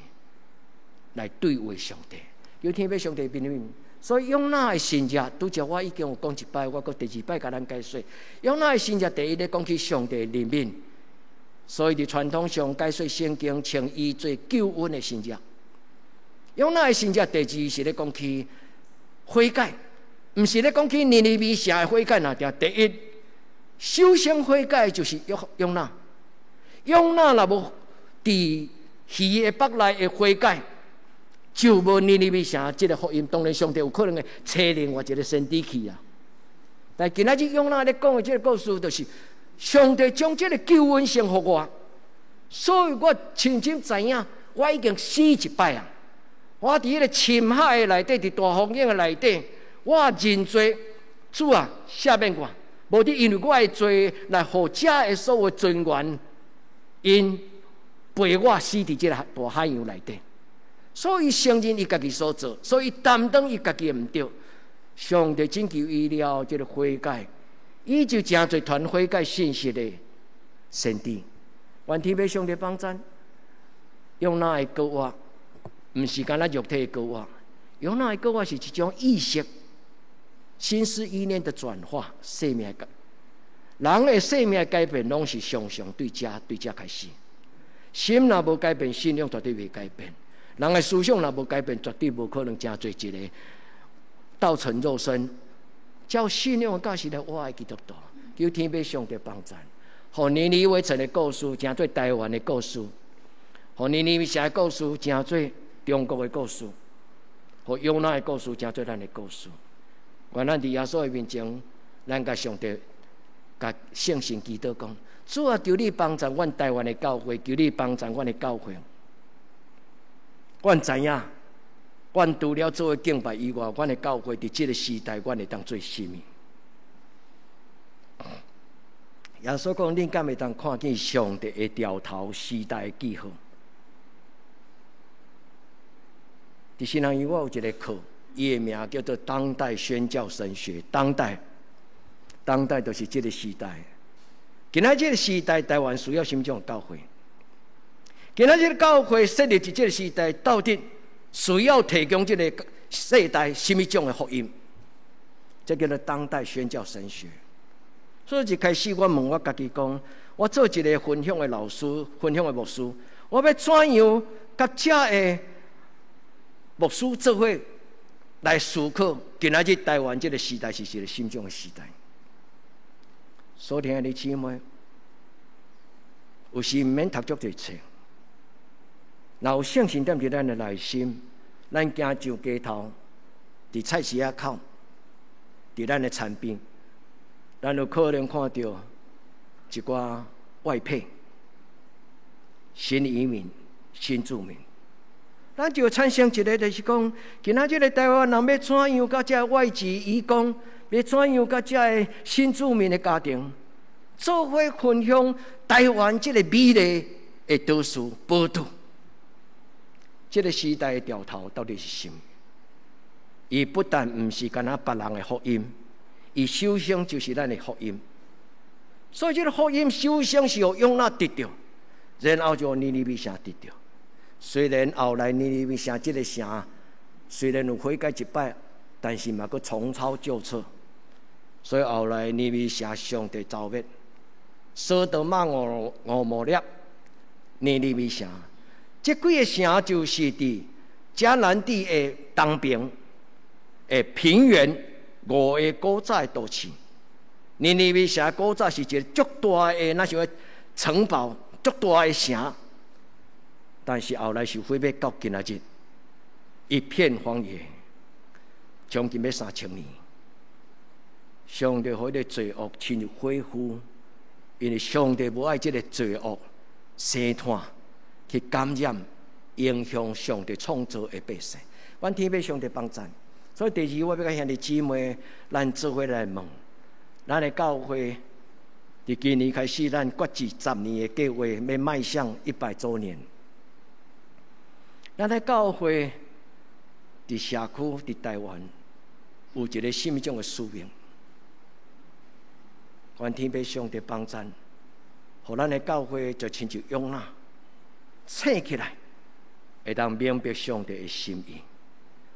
來對話上帝。求天父上帝憐憫。所以約拿的神跡，拄才我已經有講一擺，我閣第二擺共咱解說。約拿的神跡，第一咧講起上帝憐憫，所以佇傳統上解說聖經，稱伊做救恩的神跡。約拿的神跡，第二是咧講起悔改，毋是咧講起尼尼微城的悔改爾。第一，首先悔改就是約約拿，約拿若無佇魚的腹內的悔改，就無尼尼微城這个福音。當然，上帝有可能會差另外一个先知去啊。但今仔日約拿咧講的這个故事，就是上帝將這个救恩先予我，所以我深深知影，我已經死一擺啊！我佇彼个深海的內底，佇大風湧的內底，我認罪，主啊，赦免我，無你因為我的罪來予遮的所有船員，𪜶陪我死佇這个大海洋內底。所以承認伊家己所做，所以擔當伊家己的毋對。上帝拯救伊了，這个悔改，伊就成做傳悔改信息的先知。願天父上帝幫贊，約拿的過活，毋是干焦肉體的過活，約拿的過活是一種意識、心思意念的轉化，生命改。人的生命改變，攏是常常對遮對遮開始。心若無改變，信仰絕對袂改變。人的思想若無改變，絕對無可能成做一个道成肉身。照信仰的價值來活的基督徒，求天父上帝幫贊，予尼尼微城的故事成做台灣的故事，予尼尼微城的故事成做中國的故事，予約拿的故事成做咱的故事。願咱佇耶穌的面前，咱共上帝、共聖神祈禱講：主啊，求你幫助阮台灣的教會，求你幫助阮的教會。阮知影，阮除了做敬拜以外，阮的教會佇這个時代，阮會當做啥物？耶穌講：恁敢會當看見上帝的兆頭、時代的記號？佇新南醫我有一个課，伊的名叫做《當代宣教神學》。當代，當代就是這個時代。今仔這個時代，台灣需要啥物種教會？今仔這個教會設立佇這個時代，到底需要提供這個世代啥物種的福音？這叫做當代宣教神學。所以一開始我問我家己講，我做一個分享的老師、分享的牧師，我欲怎樣佮遮的牧師做伙來思考，今仔日台灣這個時代是一個啥物種的時代？所聽的姊妹，有時毋免讀足濟冊，若有聖神踮佇咱的內心，咱行上街頭，佇菜市仔口，佇咱的田邊，咱有可能看著一寡外配、新移民、新住民，咱就產生一個，就是講，今仔這個台灣人欲怎樣佮這外籍移工，欲怎樣佮這個新住民的家庭，做伙分享台灣這個美麗的都市寶島。這個時代的調頭到底是啥物？伊不但毋是干焦別人的福音，伊首先就是咱的福音。所以這個福音首先是予約拿得著，然後就尼尼微城得著。雖然後來尼尼微城這個城雖然有悔改一擺，但是嘛閣重操舊錯。所以後來尼尼微城上帝遭滅，所多瑪蛾摩拉尼尼微城，這幾個城就是佇迦南地的東邊的平原五个古早的都市。尼尼微城古早是一個足大的那像城堡，足大的城，但是後來是毀滅到今仔日，一片荒野，將近欲3000年。上帝予彼個罪惡親像火烌，因為上帝無愛這個罪惡生湠去感染、影響上帝創造的百姓。阮天父上帝幫贊，所以第二，我欲共兄弟姊妹，咱做伙來問，咱的教會佇今年開始，咱決志10年的計劃，欲邁向100週年。咱的教會佇社區、佇台灣，有一個啥物種的使命？願天父上帝幫贊，予咱的教會就親像約拿醒起來，會當明白上帝的心意。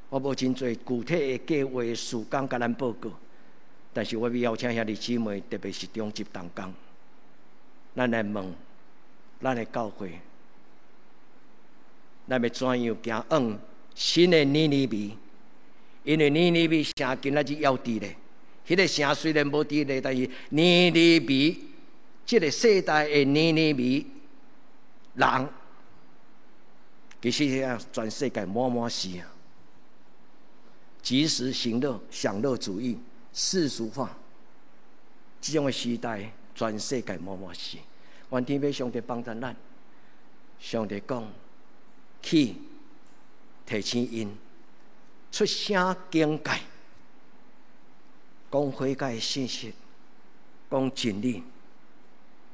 我無真濟具體的計劃事工共咱報告，但是我欲邀請兄弟姊妹，特別是中執同工，咱來問咱的教會，咱欲怎樣行往新的尼尼微？因為尼尼微城今仔日猶佇咧。彼個城雖然無佇咧，但是尼尼微這個世代的尼尼微人，其實啊，全世界滿滿是啊，及時行樂、享樂主義、世俗化，這種的時代，全世界滿滿是。願天父上帝幫助咱，上帝講去提醒𪜶出聲警戒。講悔改的信息，講真理，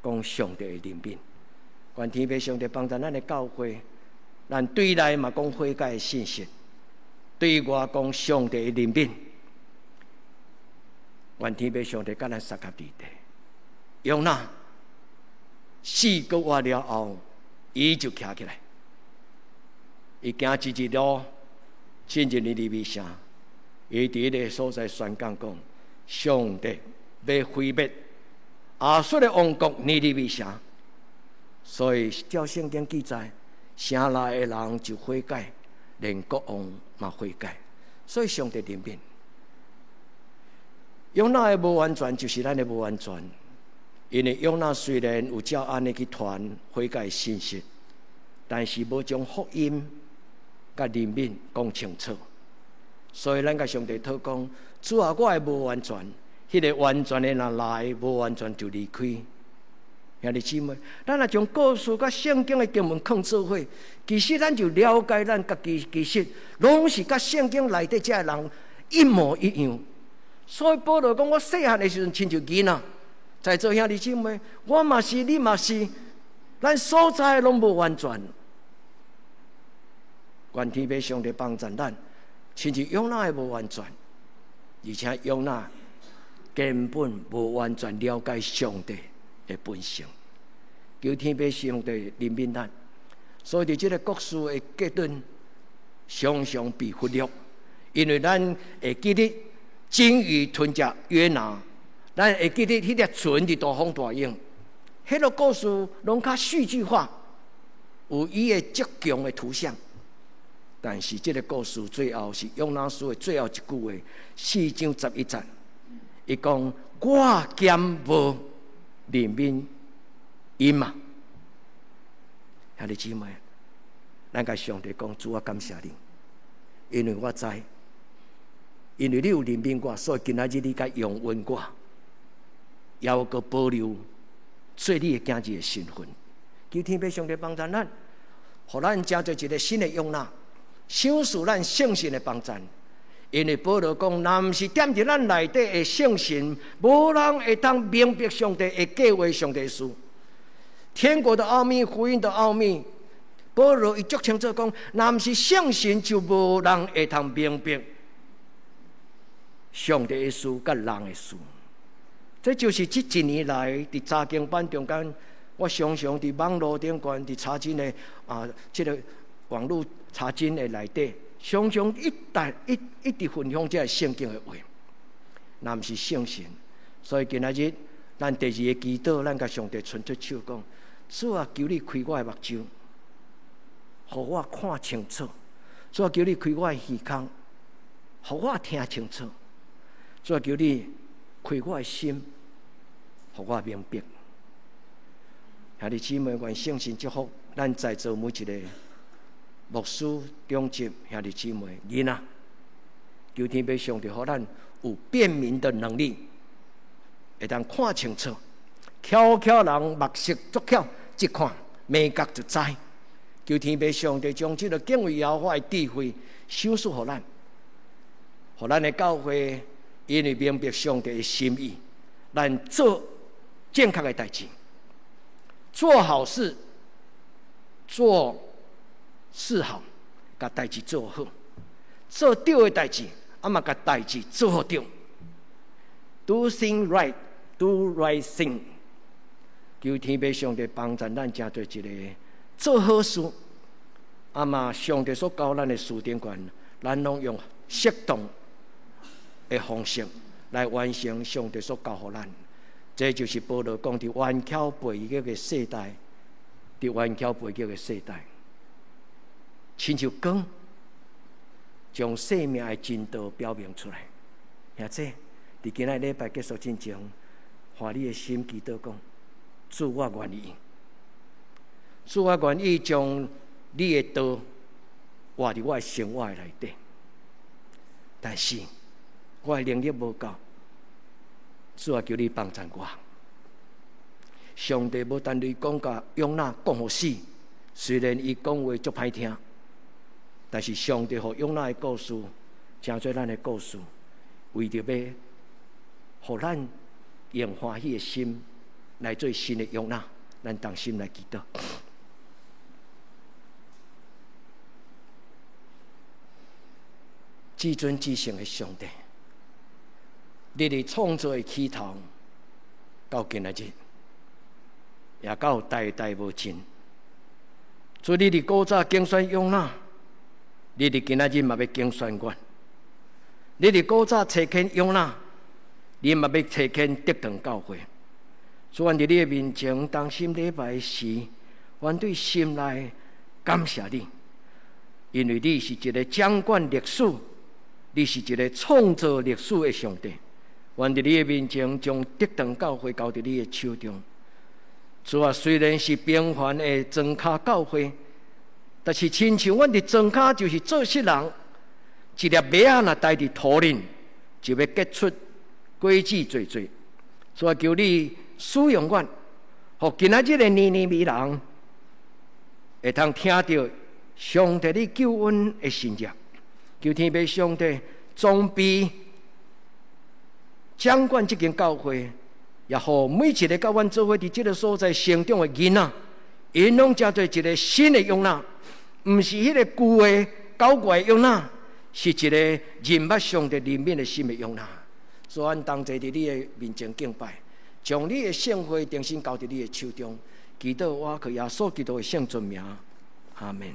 講上帝的憐憫。願天父上帝幫助咱的教會，咱對內嘛講悔改的信息，對外講上帝的憐憫。願天父上帝佮咱相佮佇底。約拿4個月了後，伊就徛起來，伊行一日路，進入尼尼微城，伊佇彼個所在宣講講。上帝欲毀滅亞述的王國尼尼微城，所以照聖經記載，城內的人就悔改，連國王嘛悔改，所以上帝憐憫。約拿的無完全就是咱的無完全，因為約拿雖然有照按呢去傳悔改的信息，但是無將福音佮憐憫講清楚，所以咱共上帝禱告。主啊，我的無完全，彼個完全的若來，無完全就離開。兄弟姊妹，咱若將故事佮聖經的經文囥做伙，其實咱就了解咱家己，其實攏是佮聖經內底這个人一模一樣。所以保羅講，我細漢的時陣親像囡仔，在座兄弟姊妹，我嘛是，你嘛是，咱所在攏無完全。願天父上帝幫助咱，親像約拿的無完全。而且約拿根本無完全了解上帝的本性。求天父上帝憐憫咱，所以佇這个故事的結論常常被忽略，因為咱會記得鯨魚吞食約拿，咱會記得彼隻船佇大風大湧，彼个故事攏較戲劇化，有伊的足強的圖像。但是這个故事最後是約拿書的最後一句話，4章11節，伊講我兼無憐憫𪜶嘛。兄弟姊妹，咱共上帝講，主，我感謝你，因為我知，因為你有憐憫我，所以今仔日你才容允我，猶閣保留做你的囝兒的身份。求天父上帝幫助咱，予咱成做一个新的約拿，賞賜咱聖神的幫助。因為保羅講，若毋是踮佇咱內底的聖神，無人會當明白上帝的計劃、上帝的事。天國的奧秘、福音的奧秘，保羅伊足清楚講，若毋是聖神，就無人會通明白上帝的事佮人的事。這就是這一年來佇查經班中間，我常常佇網路頂懸佇查經的啊，這个網路查經的內底，常常一旦一一直分享這个聖經的話，若毋是聖神，所以今仔日咱第二个祈禱，咱共上帝伸出手講：主啊，求你開我的目睭，予我看清楚；主啊，求你開我的耳孔，予我聽清楚；主啊，求你開我的心，予我明白。兄弟姊妹，願聖神祝福咱在座每一個牧師、長執兄弟姊妹、囡仔，求天父上帝予咱有辨明的能力，會當看清楚。巧巧人目色足巧，一看眉角就知。求天父上帝將這个敬畏耶和華的智慧賞賜予咱，予咱的教會因為明白上帝的心意，咱做正確的代誌，做好事，做事好，共代誌做好，做對的代誌，啊嘛共代誌做好對。Do thing right, do right thing。求天父上帝幫助咱，成做一个做好事，啊嘛上帝所交咱的事頂懸，咱攏用適當的方式來完成上帝所交予咱。這就是保羅講佇頑巧背逆的世代，佇頑巧背逆的世代，親像光將生命的真道表明出來。兄弟，佇今仔禮拜結束之前，換你的心祈禱講：主，我願意，主，我願意將你的道活佇我的生活內底。但是我的能力無夠，主啊，求你幫助我。上帝無單單講共約拿講予死，雖然伊講話足歹聽，但是上帝予約拿的故事，成做咱的故事，為著欲予咱用歡喜的心來做新的約拿，咱同心來祈禱。至尊至聖的上帝，你佇創造的起頭到今仔日，也到代代無盡。主，你佇古早揀選約拿，你佇今仔日嘛欲揀選阮。你佇古早差遣約拿，你嘛欲差遣德堂教會。主，阮佇你的面前同心禮拜時，阮對心內感謝你，因為你是一个掌管歷史，你是一个創造歷史的上帝。阮佇你的面前將德堂教會交佇你的手中。主啊，雖然是平凡的莊跤教會，但是親像阮佇莊跤就是做事人，一粒麥仔若待佇土裡，就欲結出果子濟濟。主啊，求你使用阮，予今仔日的尼尼微人會通聽著上帝你救恩的信息。求天父上帝裝備掌管這間教會，也予每一个佮阮做伙佇這个所在成長的囡仔，𪜶攏成做一个新的約拿，毋是彼个舊的搞怪的約拿，是一个認捌上帝憐憫的新的約拿。主，阮同齊佇你的面前敬拜，將你的聖會重新交佇你的手中，祈禱我靠耶穌基督的聖尊名，阿門。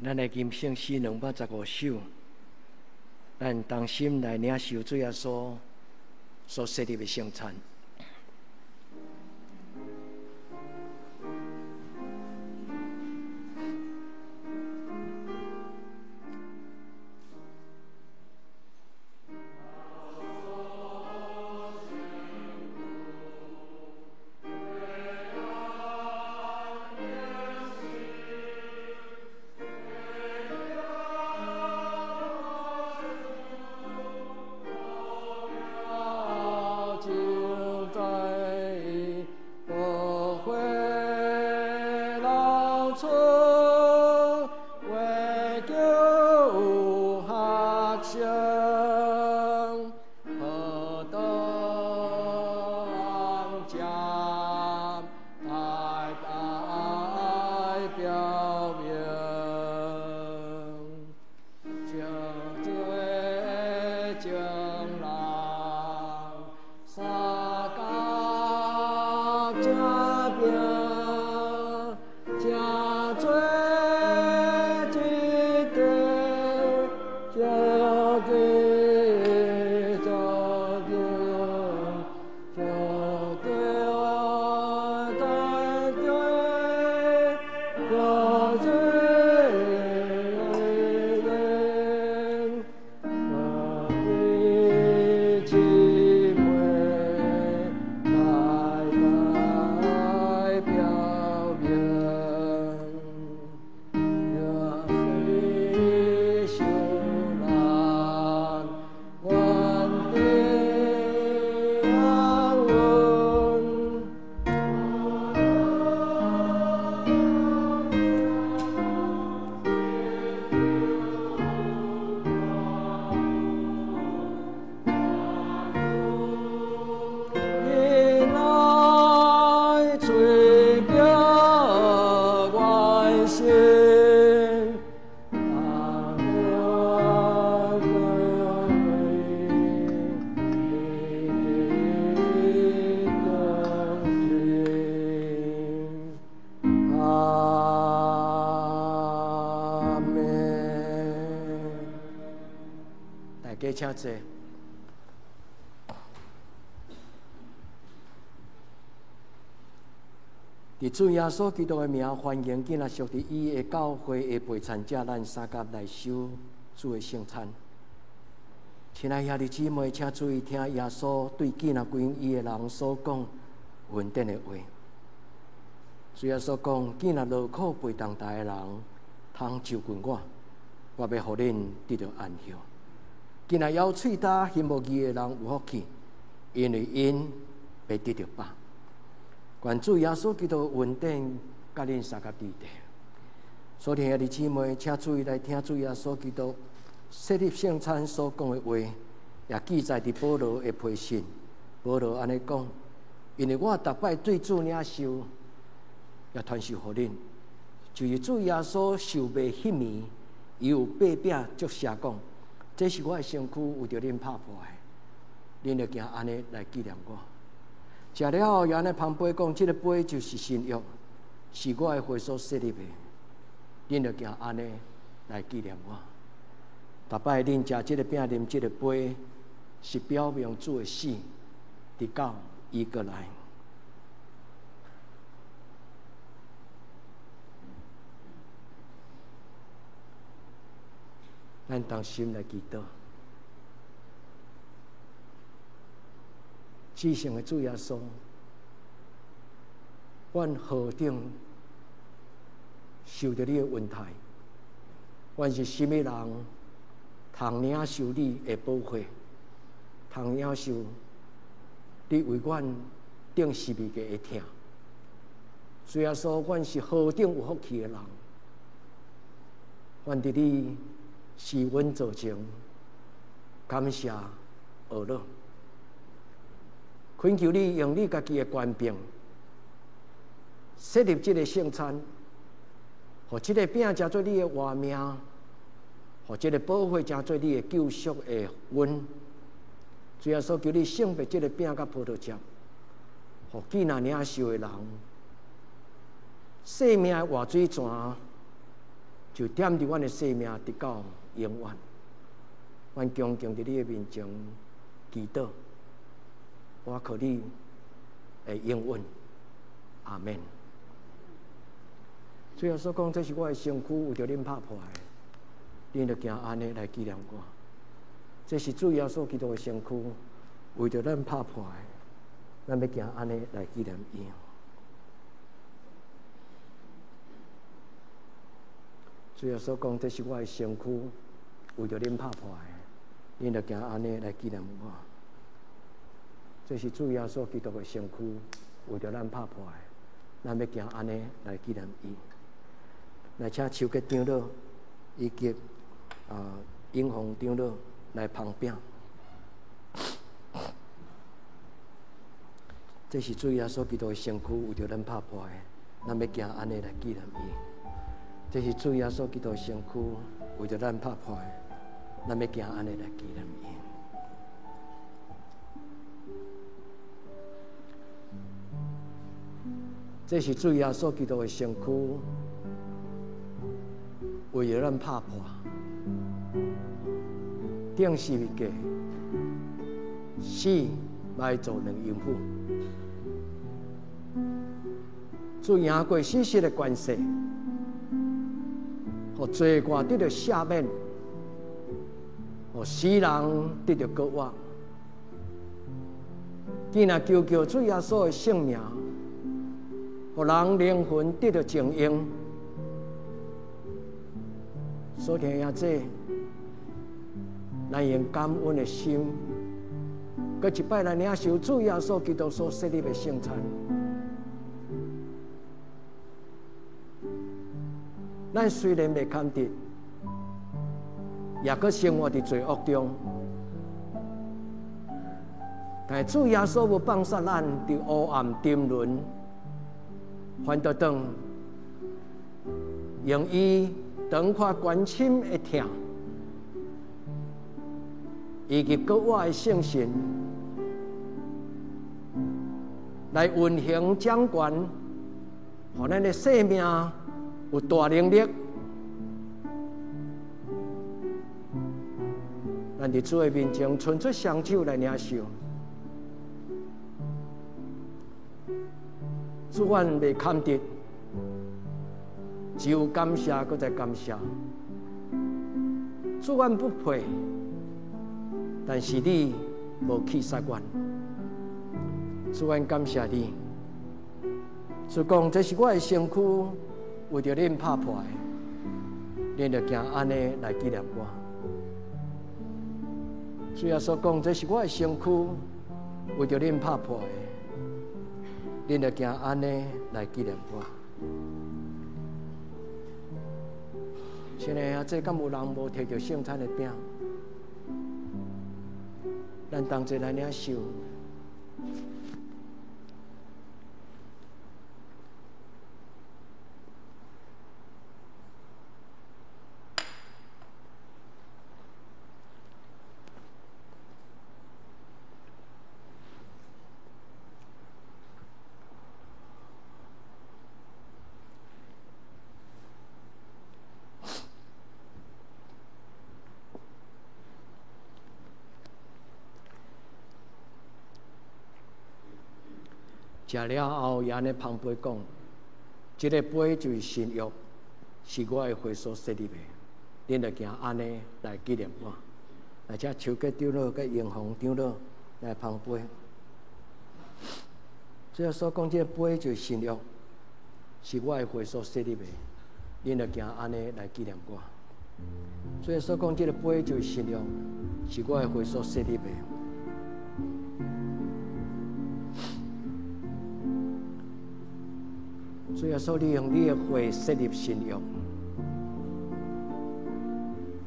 咱的金圣诗215首，咱同心来领受主耶稣所设立的圣餐。心。阿们。大家请坐。伫主耶稣基督的名，欢迎今仔属伫伊的教会的陪参者，咱三甲来守主的圣餐。亲爱兄弟姊妹，请注意听耶稣对今仔归伊的人所讲恩典的话。主耶稣讲：今仔劳苦背重担的人，通就近我，我欲予恁得著安息。今仔枵喙焦、心无义的人有福气，因为𪜶欲得著饱。愿主耶稣基督恩典佮恁相佮伫底。所听的姊妹，请注意来听主耶稣基督设立圣餐所讲的话，也记载伫保罗的批信。保罗按呢讲：因为我逐摆对主领受，也传授予恁，就是主耶稣受卖彼暝，伊有擘饼祝谢讲：这是我的身躯，为著恁拍破的，恁著行按呢来纪念我。食了后，又按呢捧杯讲：这个杯就是新约，是我的血所设立的，恁著行按呢来纪念我。逐摆恁食这个饼、啉这个杯，是表明主的死，直到伊阁来。咱同心来祈祷。至圣的主耶稣，阮何等受著你的恩待，阮是啥物人，通领受你的宝血，通领受你为阮钉十字架的疼。主耶稣，阮是何等有福气的人，阮伫你施恩座前，感谢阿乐。恳求你用你家己的权柄，设立这个圣餐，予这个饼成做你的活命，予这个宝血成做你的救赎的恩。主耶稣，求你圣别这个饼佮葡萄汁，予见若领受的人，生命的活水泉就踮伫阮的生命，直到永远。阮恭敬伫你的面前祈祷。我靠你的应允，阿们。主耶稣讲，这是我的身躯，为著恁拍破的，恁著行按呢来纪念我。这是主耶稣基督的身躯，为著咱拍破的，咱欲行按呢来纪念伊。主耶稣讲，这是我的身躯，为著恁拍破的，恁著行按呢来纪念我。这是主耶稣基督的身躯，为著咱拍破的，咱欲行按呢来纪念伊。来，请秋吉长老以及英宏长老来捧饼。这是主耶稣基督的身躯，为著咱拍破的，咱欲行按呢来纪念伊。这是主耶稣基督的身躯，为著咱拍破的，咱欲行按呢来纪念伊。这是主耶稣基督的身躯，为著咱拍破，钉十字架，死来做两淫妇。主赢过死尸的权势，予罪恶得著赦免，予死人得著复活。今若求叫主耶稣的圣名，予人灵魂得著净用。所听也这，咱用感恩的心，阁一摆来领受主耶稣基督所设立的圣餐。咱虽然袂堪得，也阁生活伫罪恶中，但是主耶稣无放杀咱伫黑暗沉沦，反倒转用伊長闊關深的疼，以及閣我的聖神來運行掌權，予咱的生命有大能力。咱佇主的面前伸出雙手來領受。主，阮袂堪得，只有感謝，閣再感謝。主，阮不配，但是你無棄殺阮。主，阮感謝你。主講，這是我的身軀，為著恁拍破的，恁著行按呢來紀念我。主耶穌講，這是我的身軀，為著恁拍破的，恁著行按呢來紀念我。親愛的，這敢有人無提著聖餐的餅？咱同齊來領受。食了後，伊按呢捧杯講：這个杯就是新約，是我的血所設立的。恁著行按呢來紀念我。來，請手結長老佮英雄長老來捧杯。主耶穌講：這个杯就是新約，是我的血所設立的。恁著行按呢來紀念我。主耶穌講：這个杯就是新約，是我的血所設立的。主耶穌，你用你的血設立新約，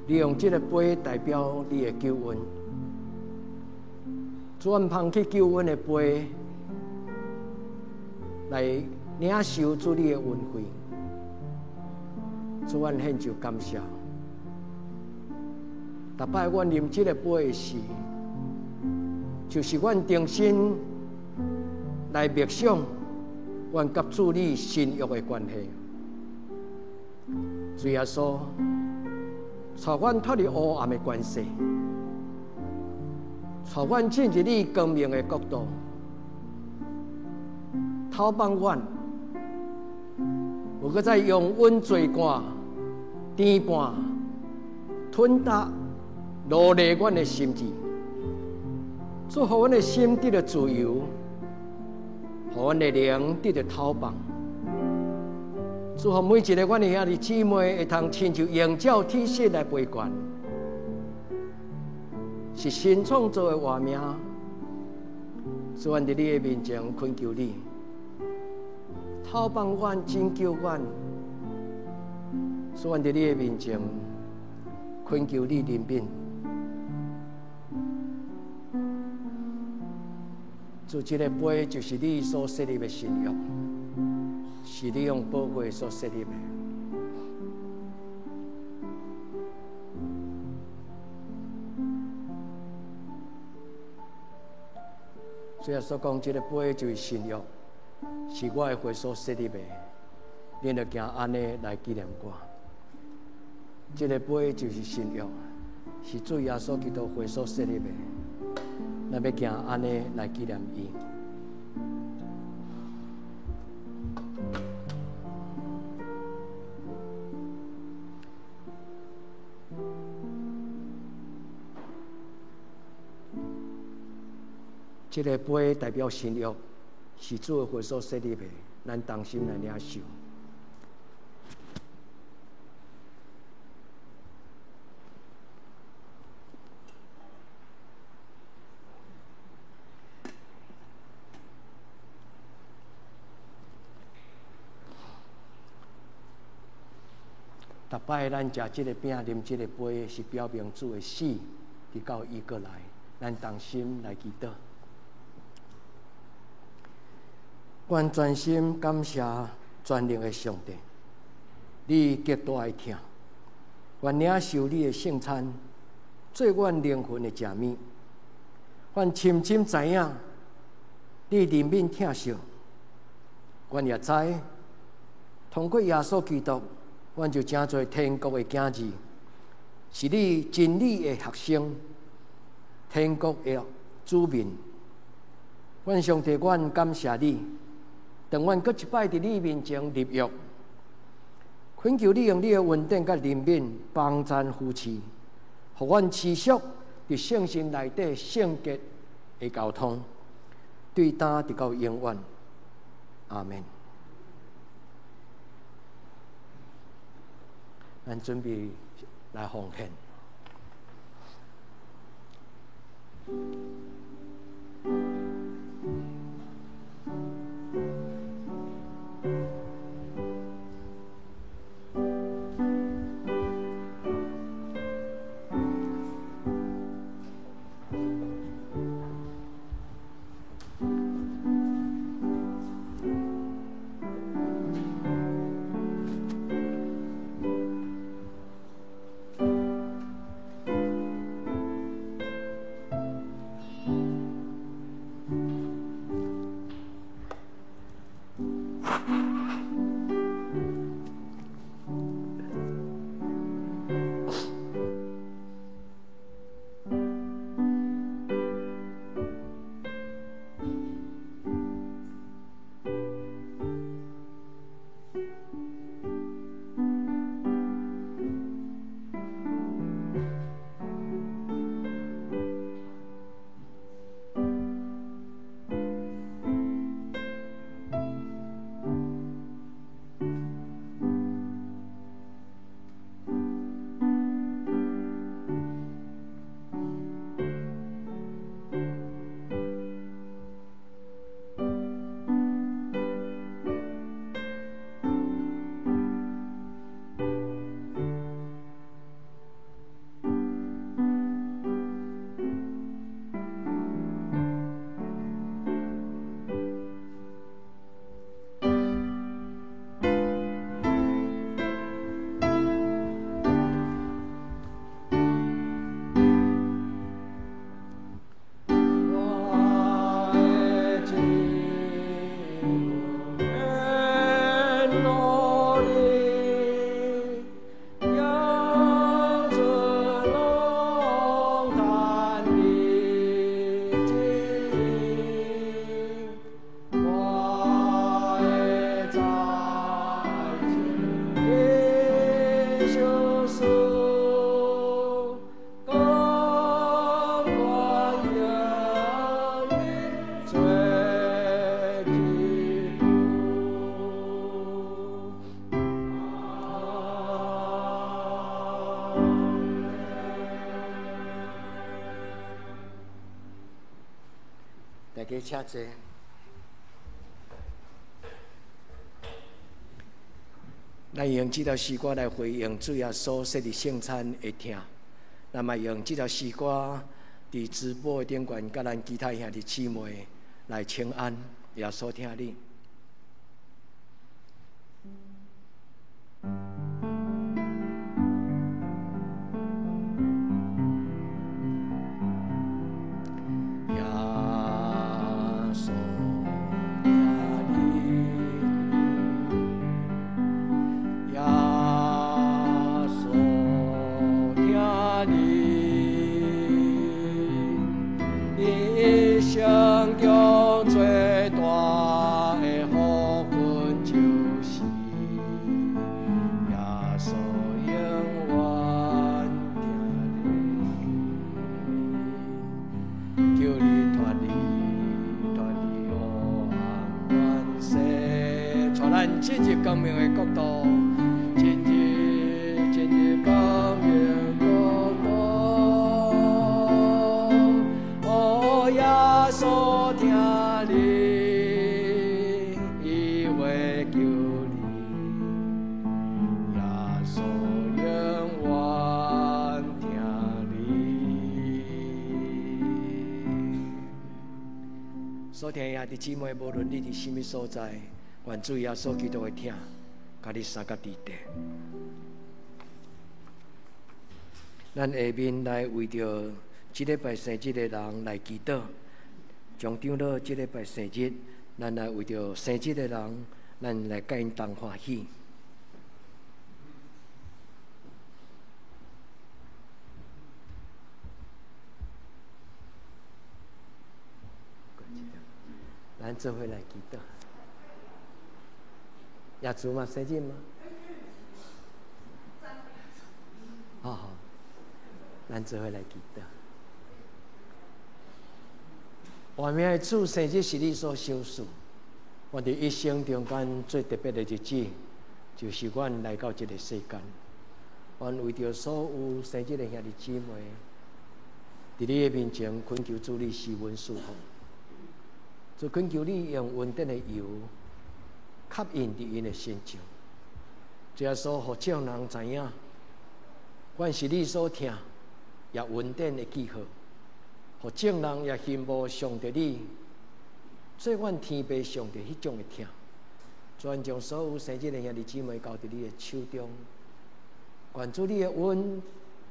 你用這个杯代表你的救恩。主，阮捧起救恩的杯來領受主你的恩惠。主，阮獻上感謝。逐擺阮啉這个杯的時，就是阮重新來默想阮佮主你新約的關係。主耶穌，帶阮脫離黑暗的關係，帶阮進入你光明的國度，透放阮，無閣再用阮罪過、甜伴、吞答、奴隸阮的心智，祝予阮的心得著自由。予阮的靈得著透放，祝福每一个阮的兄弟姊妹會通親像榮照天使來陪伴，是新創造的活命。主，阮佇你的面前懇求你，透放阮，拯救阮。主，阮佇你的面前懇求你憐憫。主，這个杯就是你所設立的新約，是你用寶血所設立的。主耶穌講，這个杯就是新約，是我的血所設立的，恁著行按呢來紀念我。這个杯就是新約，是主耶穌基督血所設立的。咱欲行按呢來紀念伊。這个杯代表新約，是主的血所設立的，咱同心來領受。逐擺咱食這个餅、啉這个杯，是表明主的死，直到伊閣來，咱同心來祈禱。阮專心感謝全能的上帝，你極大的疼，願領受你的聖餐，做阮靈魂的食物。阮深深知影，你憐憫疼惜，阮也知，通過耶穌基督，阮就成做天國的囝兒，是你真理的學生，天國的子民。阮上帝，阮感謝你，當阮閣一擺佇你面前立約，懇求你用你的恩典佮憐憫幫贊扶持，予阮持續佇聖心內底聖潔的交通，對今直到永遠。阿們。咱準備來奉獻。大家請坐。咱用這條詩歌來回應主耶穌設立聖餐的疼，咱嘛用這條詩歌佇直播的頂懸，佮咱其他兄弟姊妹來請安，耶穌疼你。進入光明的國度，進入光明國度。哦，耶穌疼你，伊會救你，耶穌永遠疼你。所聽兄弟姊妹，無論你佇啥物所在，願主耶穌基督的疼，佮共你相佮伫地。咱下面来为著這禮拜生日的人來祈禱，將長老這禮拜生日，咱來為著生日的人，咱來佮𪜶同歡喜。咱做伙來祈禱。亞祖嘛生日嗎？好好，咱做伙來祈禱。活命的主，生日是你所賞賜。我佇一生中間最特別的日子，就是阮來到這個世間。阮為著所有生日的兄弟姊妹，佇你的面前懇求主你賜阮祝福，就懇求你用恩典的油，吸引佇𪜶的身上。主耶穌，予眾人知影，阮是你所疼，也恩典的記號。予眾人也羨慕上帝你，做阮天父上帝彼種的疼。主將所有生日的兄弟姊妹交佇你的手中，願主你的恩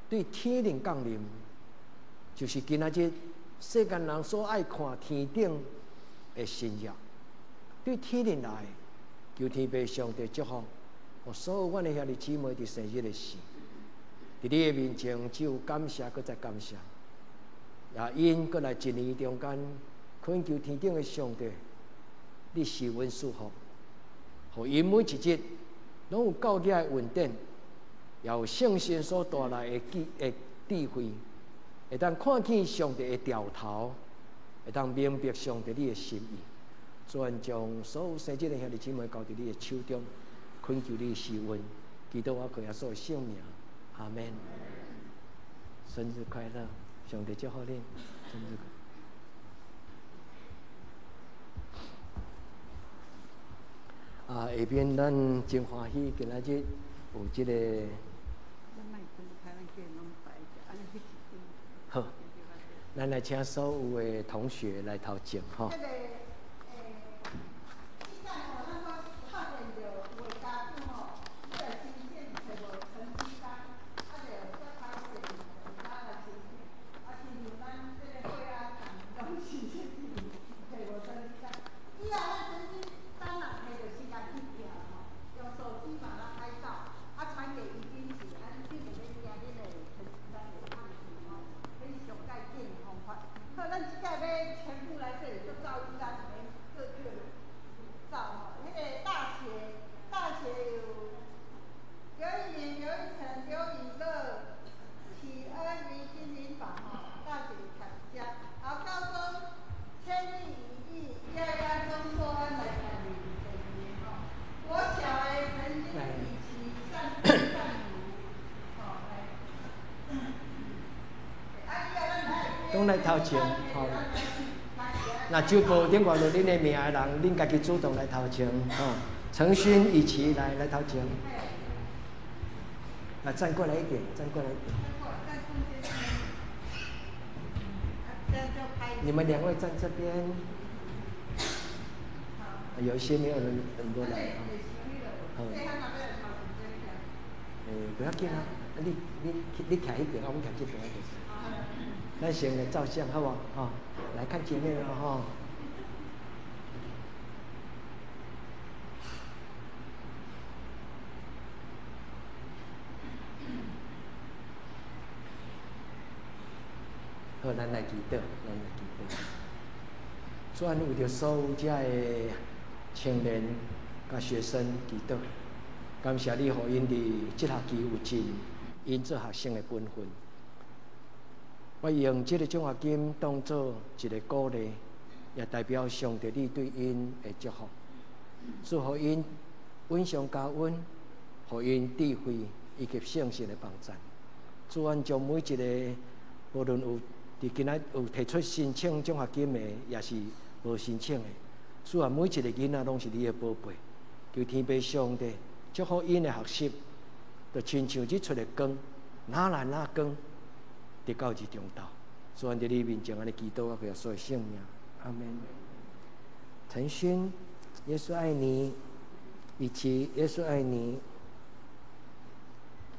對天靈降臨，就是今仔日世間人所愛看天頂的神跡，對天靈來，求天父上帝祝福，予所有阮的兄弟姊妹佇生日的時，佇你的面前只有感謝，閣再感謝。也𪜶閣來一年中間，懇求天頂的上帝，你賜阮祝福，予𪜶每一日攏有夠額的恩典，也有聖神所帶來的智慧，會當看見上帝的兆頭，會當明白上帝你的心意。主將所有生日的兄弟姊妹交佇你的手中，懇求你賜恩，祈禱我靠耶穌的聖名，阿們。生日快樂！上帝祝福你，生日快樂。啊，下邊咱真歡喜，今仔日有這個。好，咱來請所有的同學來頭前吼。來頭前，吼！若周報頂懸落恁的名的人，恁家己主動來頭前，吼。陳勳、以琪來來頭前，來站過來一點，站過來一點。你們兩位站這邊，有一些沒有人很多來啊。好，不要緊啊，你徛彼邊，我徛這邊就是。咱先來照相，好無？吼，來看前面咯，吼。好，咱來祈禱，咱來祈禱。主啊，為著所有遮的青年佮學生祈禱，感謝你，予𪜶佇這學期有盡𪜶做學生的本分。我用這個獎學金當做一個鼓勵，也代表上帝你對𪜶的祝福，祝福𪜶穩上加穩，予𪜶智慧以及聖神的幫助。主，阮將每一個無論有佇今仔有提出申請獎學金的，也是無申請的，主啊，每一個囡仔攏是你的寶貝，求天父上帝祝福𪜶的學習，就親像日出的光，哪來哪光。得到日中道，所以佇你面前按呢祈禱，我耶穌的聖名，阿們。陳勳，耶穌愛你。以及耶穌愛你，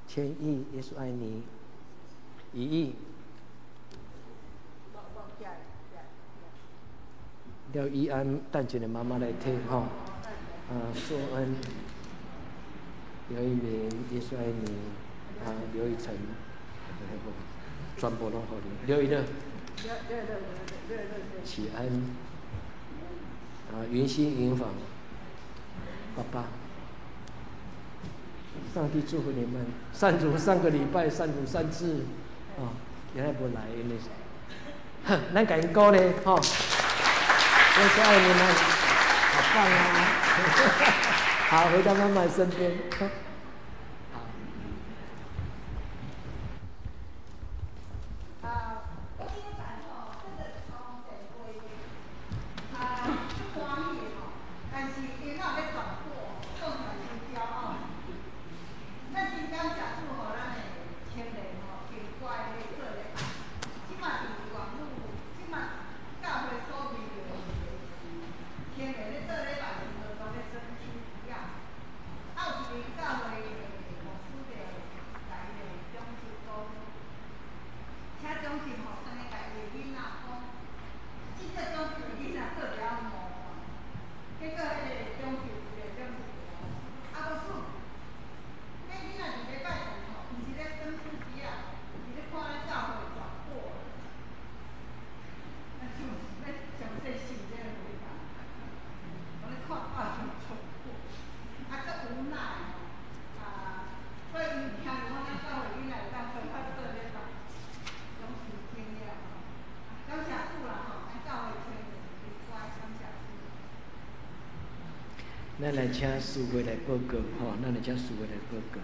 千億耶穌愛你，一億。廖一安，蛋姐的媽媽來聽吼，啊，碩恩，劉一鳴，耶穌愛你，啊，劉一成，全部攏予你，劉一樂，啟安，啊，雲溪雲坊，爸爸，上帝祝福你們。善如上個禮拜，善如善智，哦，原來無來，因為，哼，咱共𪜶鼓勵吼。耶穌愛你們，好棒啊！好，回到媽媽身邊。好。啊，我頂擺吼，這個通電話，啊，足歡喜的吼，但是囡仔咧傳播，講起來真驕傲。咱真感謝主，予咱的青年吼，真乖咧做禮拜。這馬佇網路，這馬教會所面對的問題是，青年咧做禮拜時陣，攏咧耍手機仔。啊，有一个教會的牧師就來伊的長執講，請長執吼，轉去共伊的囡仔講，這個長執的囡仔做了模範。結果彼個長執一個長執就講，啊，牧師，恁囡仔佇禮拜堂吼，毋是咧耍手機仔，是咧看咱教會轉播。咱就咱上細心這個回答，攏咧看教會轉播，啊，足無奈吼，啊，所以伊聽著講咱教會囡仔會當乖乖做禮拜，攏是經驗吼。感謝主啦吼，咱教會青年真乖，感謝主。咱來請思慧來報告吼，咱來請思慧來報告。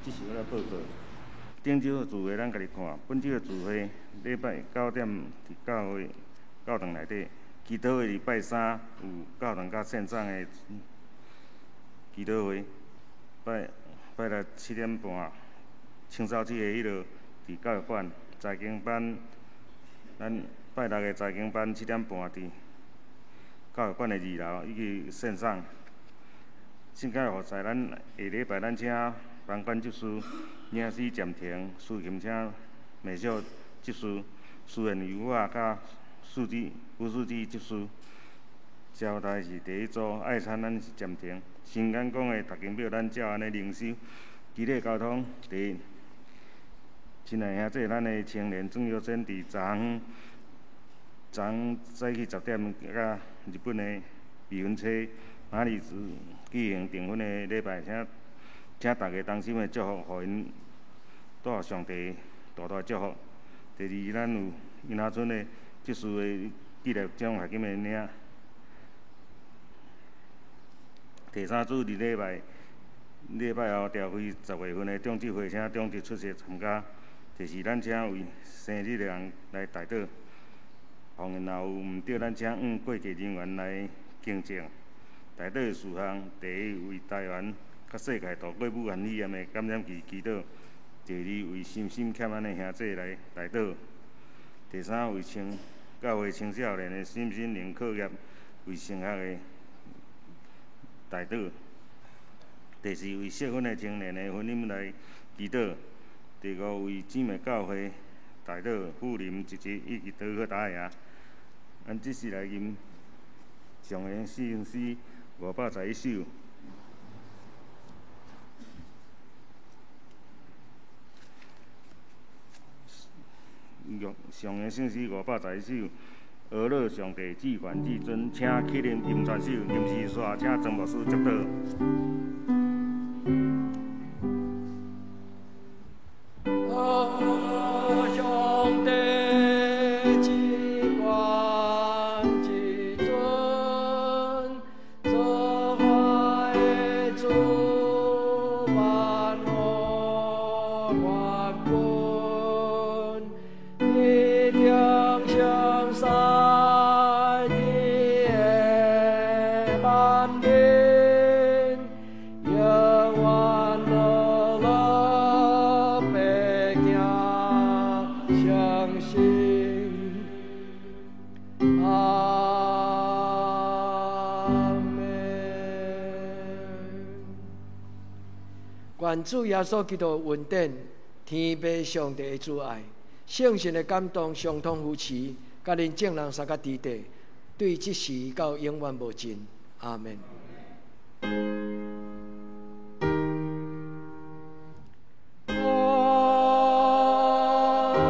這是我來報告。頂週的聚會咱家己看，本週的聚會禮拜9點佇教會教堂內底，祈禱會禮拜三有教堂佮線上的祈禱會，拜拜六7點半，清掃節的彼落佇教育館財經班，咱拜六的財經班7點半佇教育館的2樓以及線上。聖教學賽，咱下禮拜咱請房管執事領詩暫停，司琴請美秀執事，思贤由我佮书记吴书记执事。招待是第一组，爱餐咱是暂停。新敢讲的读经表，咱照按呢灵修。基列交通第一，亲爱兄弟，咱的青年郑友珍伫昨昏昨昏早起10点，佮日本的未婚妻马里子举行订婚的礼拜，请请大家衷心的祝福，予𪜶带上帝大大祝福。第二，咱有银河村的执事的纪念奖学金的领。第三，主日礼拜礼拜后召开10月份的长执会，请长执出席参加。第四，咱请为生日的人来代祷。逢若有毋对，咱请按过继人员来更正。代祷的事项，第一，为台湾佮世界度过武汉肺炎的感染期祈祷；第二，为心心欠安的兄弟来代祷；第三，为青教会青少年的身心灵课业为升学的代祷；第四，为适婚的青年的婚姻来祈祷；第五，为姊妹教会代祷，富林、侄侄以及德克达亚。咱这是来吟上元圣诗511首。上元圣诗511首，阿乐上帝至悬至尊，请起立吟全首，吟诗煞请庄牧师祝祷。上帝至悬至尊，造化的主万物万本，你定上山的万民，耶行，相信。阿們。願主耶穌基督恩典，天父上帝的慈愛，聖神的感動，相通扶持，佮恁眾人三個弟弟，對這時到永遠無盡。阿們。阿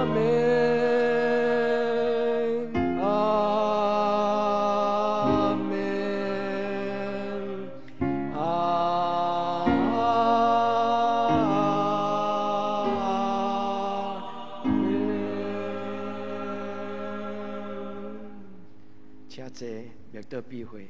們，阿們，阿們。請坐，默禱閉會。